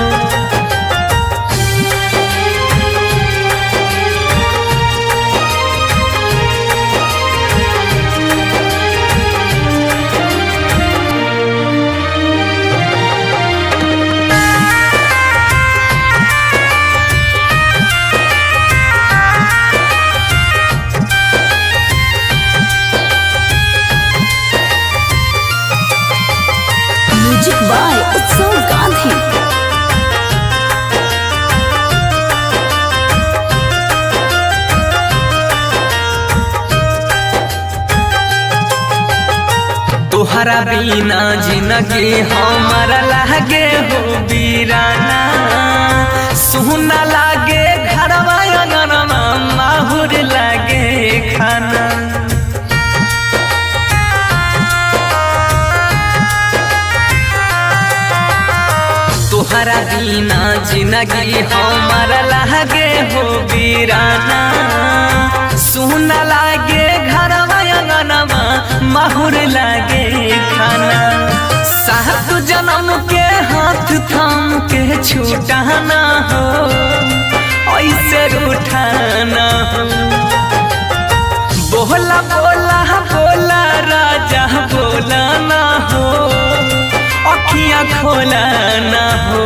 म्यूजिक बाय उत्सव गांधी। तोहरा बिना जिंदगी हमारा लागे हो बीराना, सोना लागे घरवा अंगनमा माहुर लागे खाना। तोहरा बिना जिंदगी हमारा लागे हो बीराना, सोना लागे घरवा अंगनमा माहुर लागे खाना। सात जन्म के हाथ थाम के छूटा ना हो, ऐसे रूठा ना हो। बोला बोला बोला राजा बोला ना हो, अखियाँ खोला ना हो।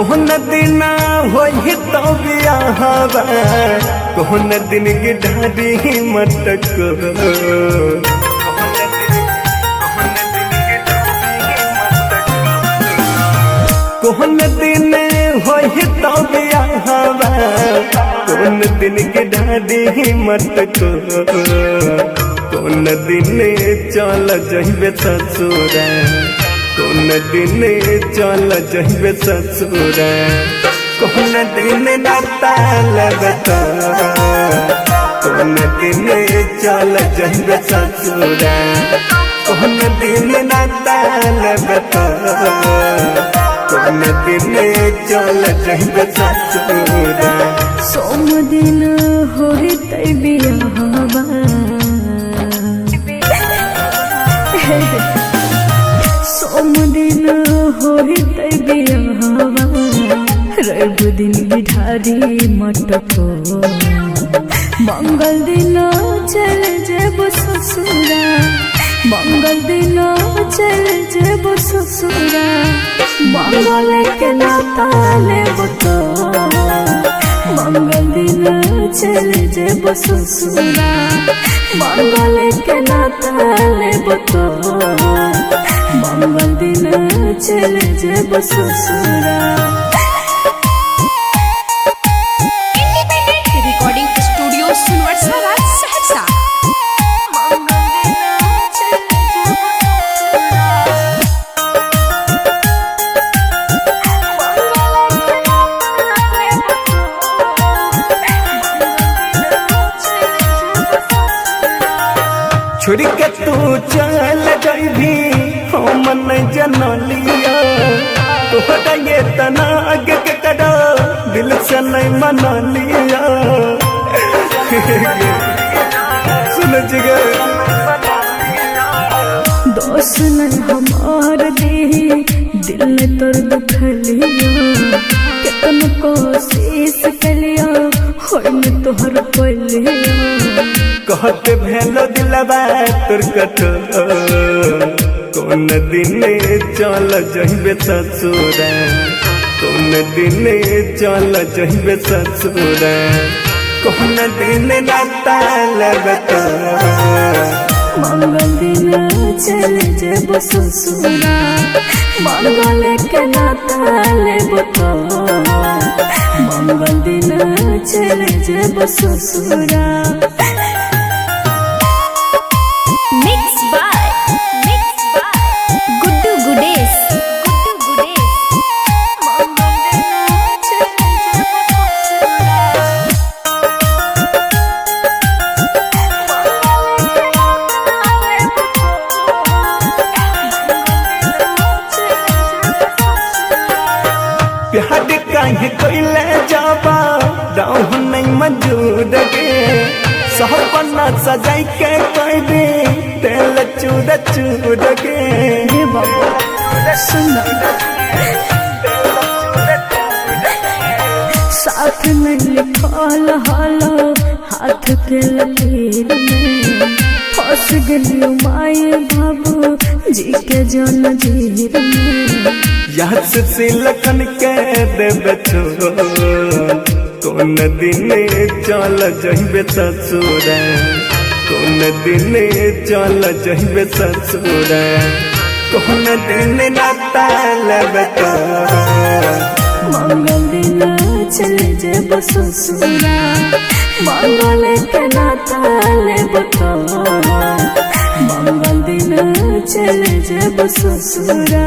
कोन दिन होई तो बियाहवा, कोन दिन गिढारी मटक। कोन दिन होई तो बियाहवा, कोन दिन गिढारी मटक। कोन दिन चल जइबे ससुरा, कोन दिन चल जइबे ससुरा। कोन दिन नाता लगता, कोन दिन चल जइबे ससुरा। कोन दिन नाता लगता, कोन दिन चल जइबे ससुरा। सोम दिन होई बियाहवा, सोम दिन होई बियाहवा, रवि दिन गिढारी मटको। मंगल दिन चल जेबो ससुरा, मंगल दिन चल जेबो ससुरा। मंगल के नाता लेबो तो, मंगल दिन चल जेबो ससुरा। मंगल के नाता लेबो तो, मंगल दिन चल जेबो ससुरा। Independent recording studio Sonbarsa Saharsa. छोड़ के तू चल जइबी हम नहीं जनलिया, तोहरा ये तना आगे के करो दिल से नहीं मना लिया। सुन जिगर दोष नहीं हमार देही, दिल ने तोर दुखलिया। केतन कोशिश कलिया होई न तोहर पलिया। कहत भेलो दिलवा तोर कठोर, कोन दिन चल जइबे ससुरा। कोन दिन चल जइबे ससुरा। कोन दिन नाता लगता, मंगल दिन चल जेबो ससुरा। मंगल के नाता लेबो तो, मंगल दिन चल जेबो ससुरा। Mix by Guddu Gudesh, Guddu Gudesh. प्यार काहे कोइले जाबा दाऊ नहीं मंजूर गे, सपना सजाई के कोई दे तेल चूर चूर गे। हे बाबा सुन, साथ में लिखल हलो हाथ के लकीर में। फंस गलियो माए बाबू जी के जंजीर में। याद से लखन के देबे छोड़, कोन दिन चल जइबे ससुरा। कोन दिन चल जइबे ससुरा। कोन दिन नाता लगता, मंगल दिन चल जेबो ससुरा। मंगल के नाता लेबो तो, मंगल दिन चल जेबो ससुरा।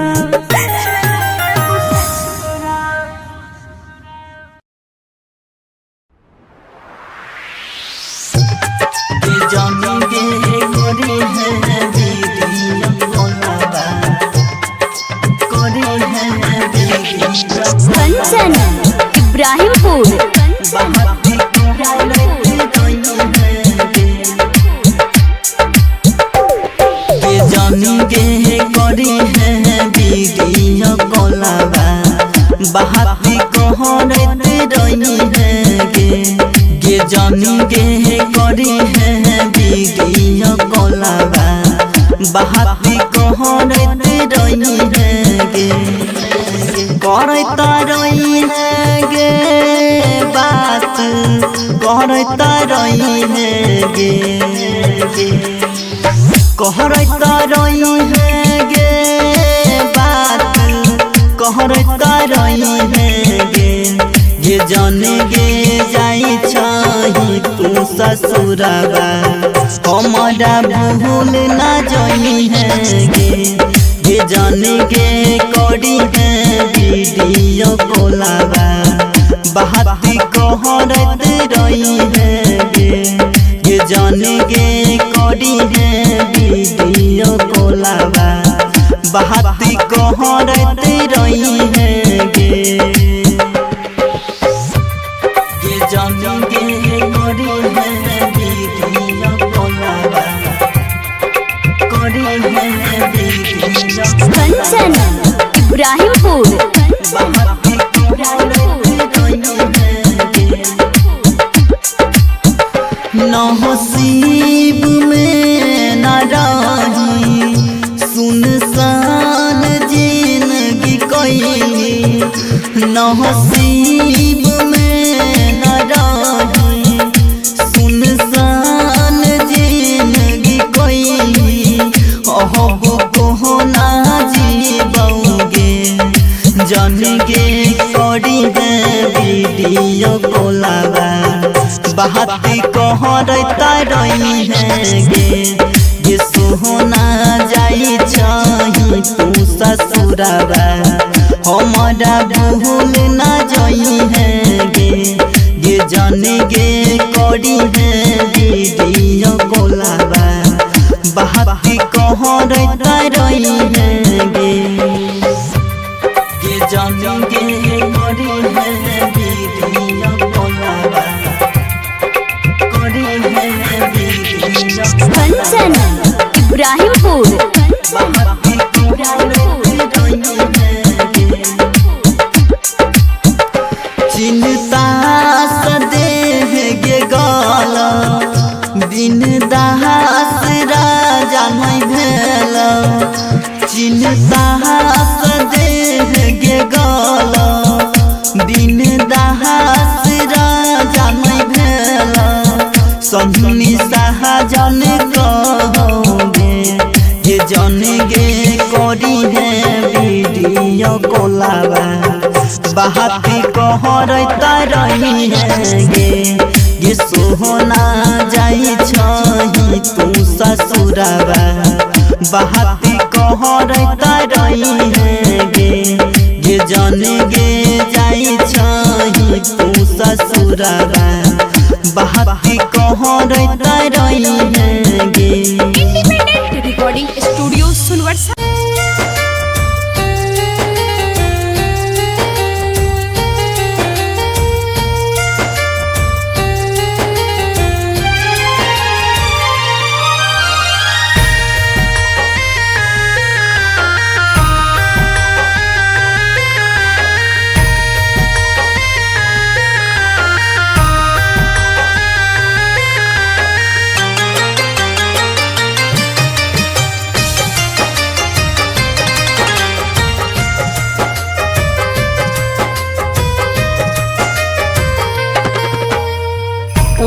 कंचन इब्राहिमपुर, के करी है वीडियो कॉलवा, बात कहरत रही है गे। गे जानी गे करी है वीडियो कॉलवा, बात कहरत रही है गे। करत रही गे। कहरत रही है गे बात, कहरत रही है गे, ये जान गे जाई छही तू ससुरबा, हमारा भूल ना जई है गे। ये जान गे करी है वीडियो कॉलबा, बात कहरत रही है गे। ये जान गे करी है वीडियो कॉलबा, बात कहरत रही है गे। ये जान गे करी है वीडियो कॉलबा, करी है वीडियो। कंचन इब्राहिमपुर। नसीब में न रही सुनसान जिंदगी कोई, नसीब में न रही सुनसान जिंदगी कोई, अहो कोहना जीवोगे जान गे करी है वीडियो कॉलबा, बात कहरत रही है गे। ये सोना जाई छही तू ससुरबा, हमारा भूल ना जई है गे। ये जान गे करी है वीडियो कॉलबा, बात कहरत रही है गे। ये जान गे करी है वीडियो कॉलबा, करी है वीडियो। कंचन इब्राहिमपुर। चिंता सदेह गे गाल, बिन दास राजा नहीं भेल। चिंता सदेह गे गाल, बिन दास राजा नहीं भेल। सन्नी साहजन कहोगे, ये जन गे करी है वीडियो कॉलबा, बात कहरत रही है गे। ये सोना जाई छही तू ससुरबा, बात कहरत रही है गे। ये जन गे जाई छही तू ससुरबा, बात कहरत रही है गे। Independent recording studio Sonbarsa.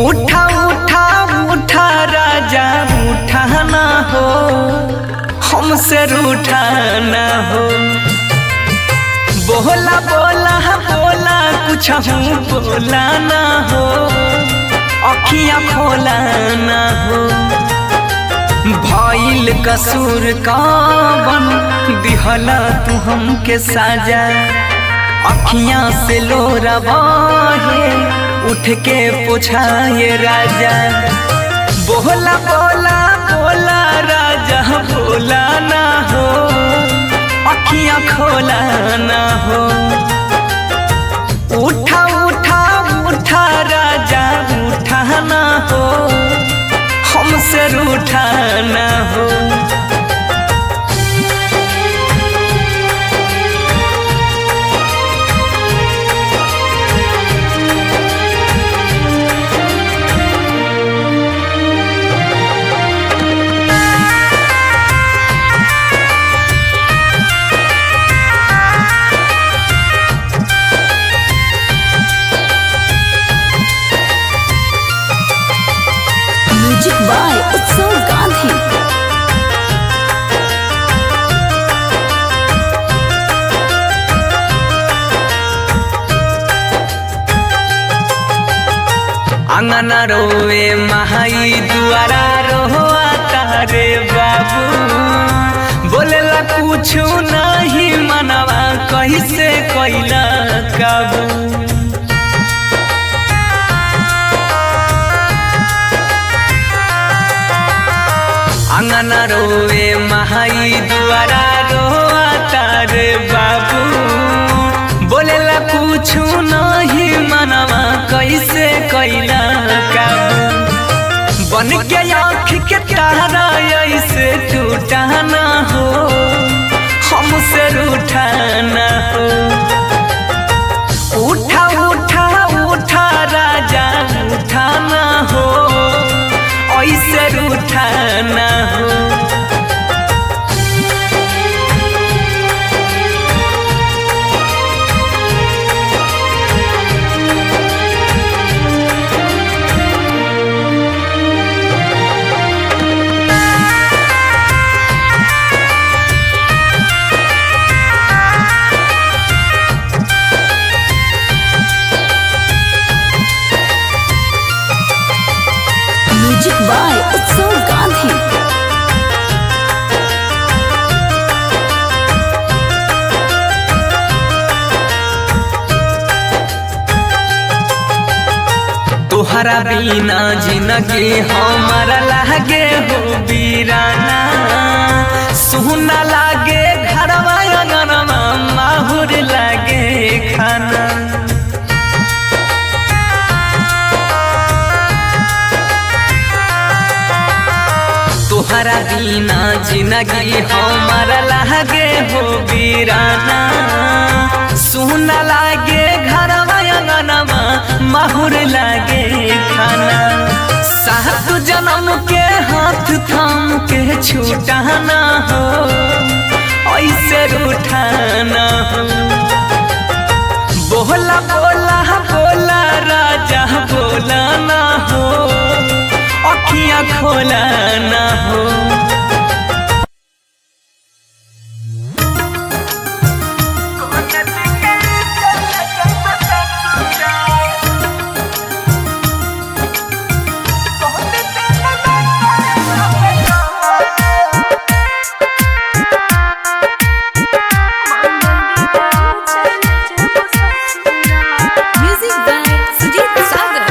उठा उठा उठा राजा उठा ना हो, हमसे रूठा ना हो। बोला बोला बोला कुछ हूँ बोला ना हो, अखियाँ खोला ना हो। भइल कसूर कावन दिहला तू हमके साजा, अखियाँ से लोरा बहे उठ के पोछाए राजा। बोला बोला बोला राजा बोला ना हो, अखियाँ खोला ना हो। उठा उठा उठा राजा उठा ना हो, हमसे रूठा ना हो। Music by Utsav अंगना रोवे माई दुआरा रोआ तारे बाबू, बोलेला कुछ नहीं मनवा कैसे कैला काबू। अंगना रोवे माई दुआरा रोआ तारे बाबू, बोलेला कुछ नहीं मनवा कैसे कैला काबू। बन के आँख के तारा ऐसे टूटा ना हो, हमसे रूठा ना हो। उठा उठा उठा राजा उठा ना हो, ऐसे रूठा ना हो। म्यूजिक बाय उत्सव गांधी। तोहरा बिना जिंदगी हमारा लागे हो बीराना, सोना लागे घरवा अंगनमा माहुर लागे खाना। तोहरा बिना जिंदगी हमारा लागे हो बीराना, सोना लागे घरवा अंगनमा माहुर लागे खाना। सात जन्म के हाथ थाम के छूटा ना हो, ऐसे रूठा ना हो। बोला बोला बोला राजा बोला ना हो, अखियाँ खोला ना हो। Music by Sujeet Sagar.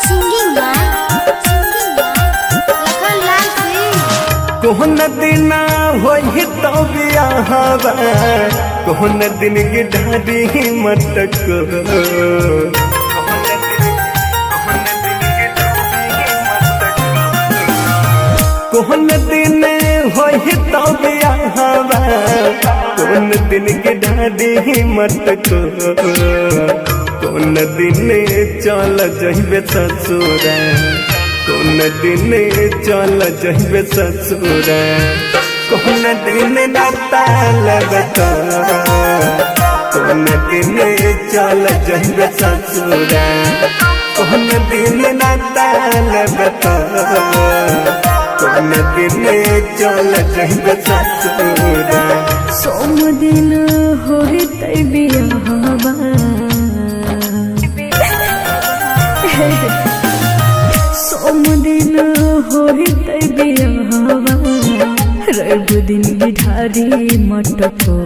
Singing by Lakhan Lal Singh. कोहन दिना होई तो बियाहवा, कोहन दिन गिढारी मटक। कोहन दिन होई तो बियाहवा, कोन दिन गिढारी मटक। कोन दिन चल जइबे ससुरा, कोन दिन चल जइबे ससुरा। कोन दिन नाता लगता, कोन दिन चल जइबे ससुरा। कोन दिन नाता लगता, कोन दिन चल जइबे ससुरा। सोम दिन होई बियाहवा, सोम दिन होई बियाहवा, रवि दिन गिढारी मटको।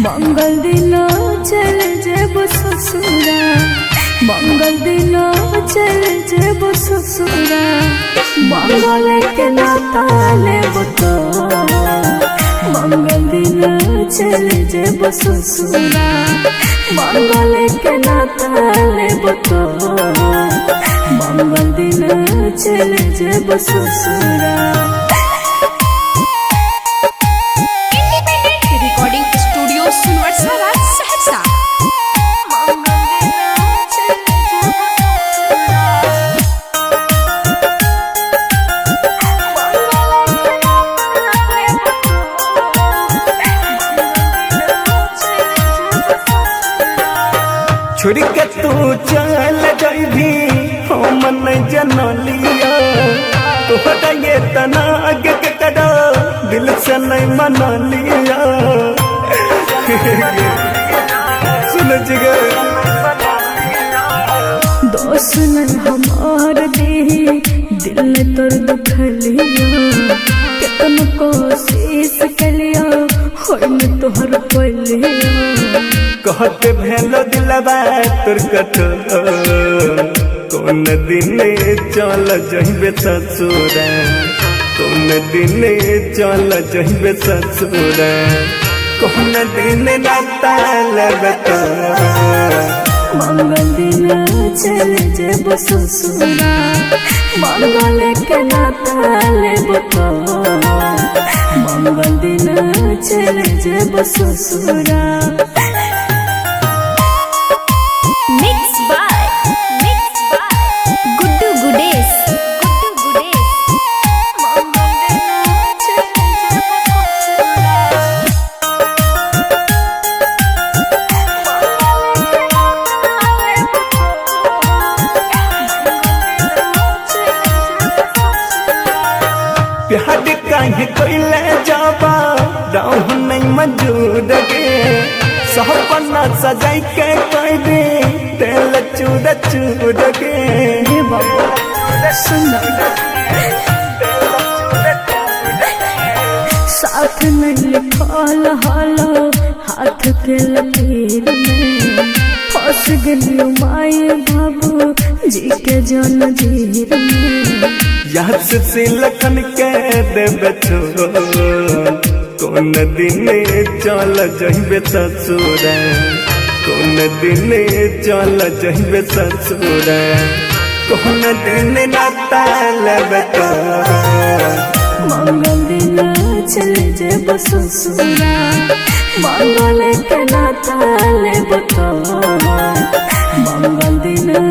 मंगल दिन चल जेब ससुरा, मंगल दिन चल जेब ससुरा। मंगल के नाता लेब तो, मंगल दिन चल जेब ससुरा। मंगल के नाता लेब तो, मंगल दिन चल जेब ससुरा। Independent recording studio Sunwarsa Saharsa. छोड़ के तू चल जाइबी हम नहीं जनलिया, तोहरा ये तना के करो दिल से नहीं मना लिया। सुन जिगर दोष नहीं हमार दे दिल ने तोर दुखलिया, केतन कोशिश कलिया होय न तोहर पलिया। कहते भेलो दिलबा तोर कठोर, कौन दिन चल जइबे ससुरा, कौन दिन चल जइबे ससुरा, कौन दिन नाता लेबे तोर। मंगल दिन चल जेबो ससुरा, मंगल के नाता लेबो तोर। मंगल दिन चल जेबो ससुरा। Mix by Guddu Gudesh, Guddu Gudesh. मंगल दिन चल जेबो ससुरा। प्यार काहे कोइले जाबा राहु नहीं मंजूर गे, सपना सजाई के कह दे तेल चूर चूर गे। हे बाबा सुन, साथ में लिखल हलो हाथ के लकीर में, फंस गलियो माए बाबू जी के जन जीर में। याद से लखन के देबे छोर, कौन दिन चल जइबे ससुरा, कौन दिन चल जइबे ससुरा, कौन दिन नाता लेबे तोर। मंगल दिन चल जेबो ससुरा, मंगल के नाता लेबो तोर। मंगल दिन।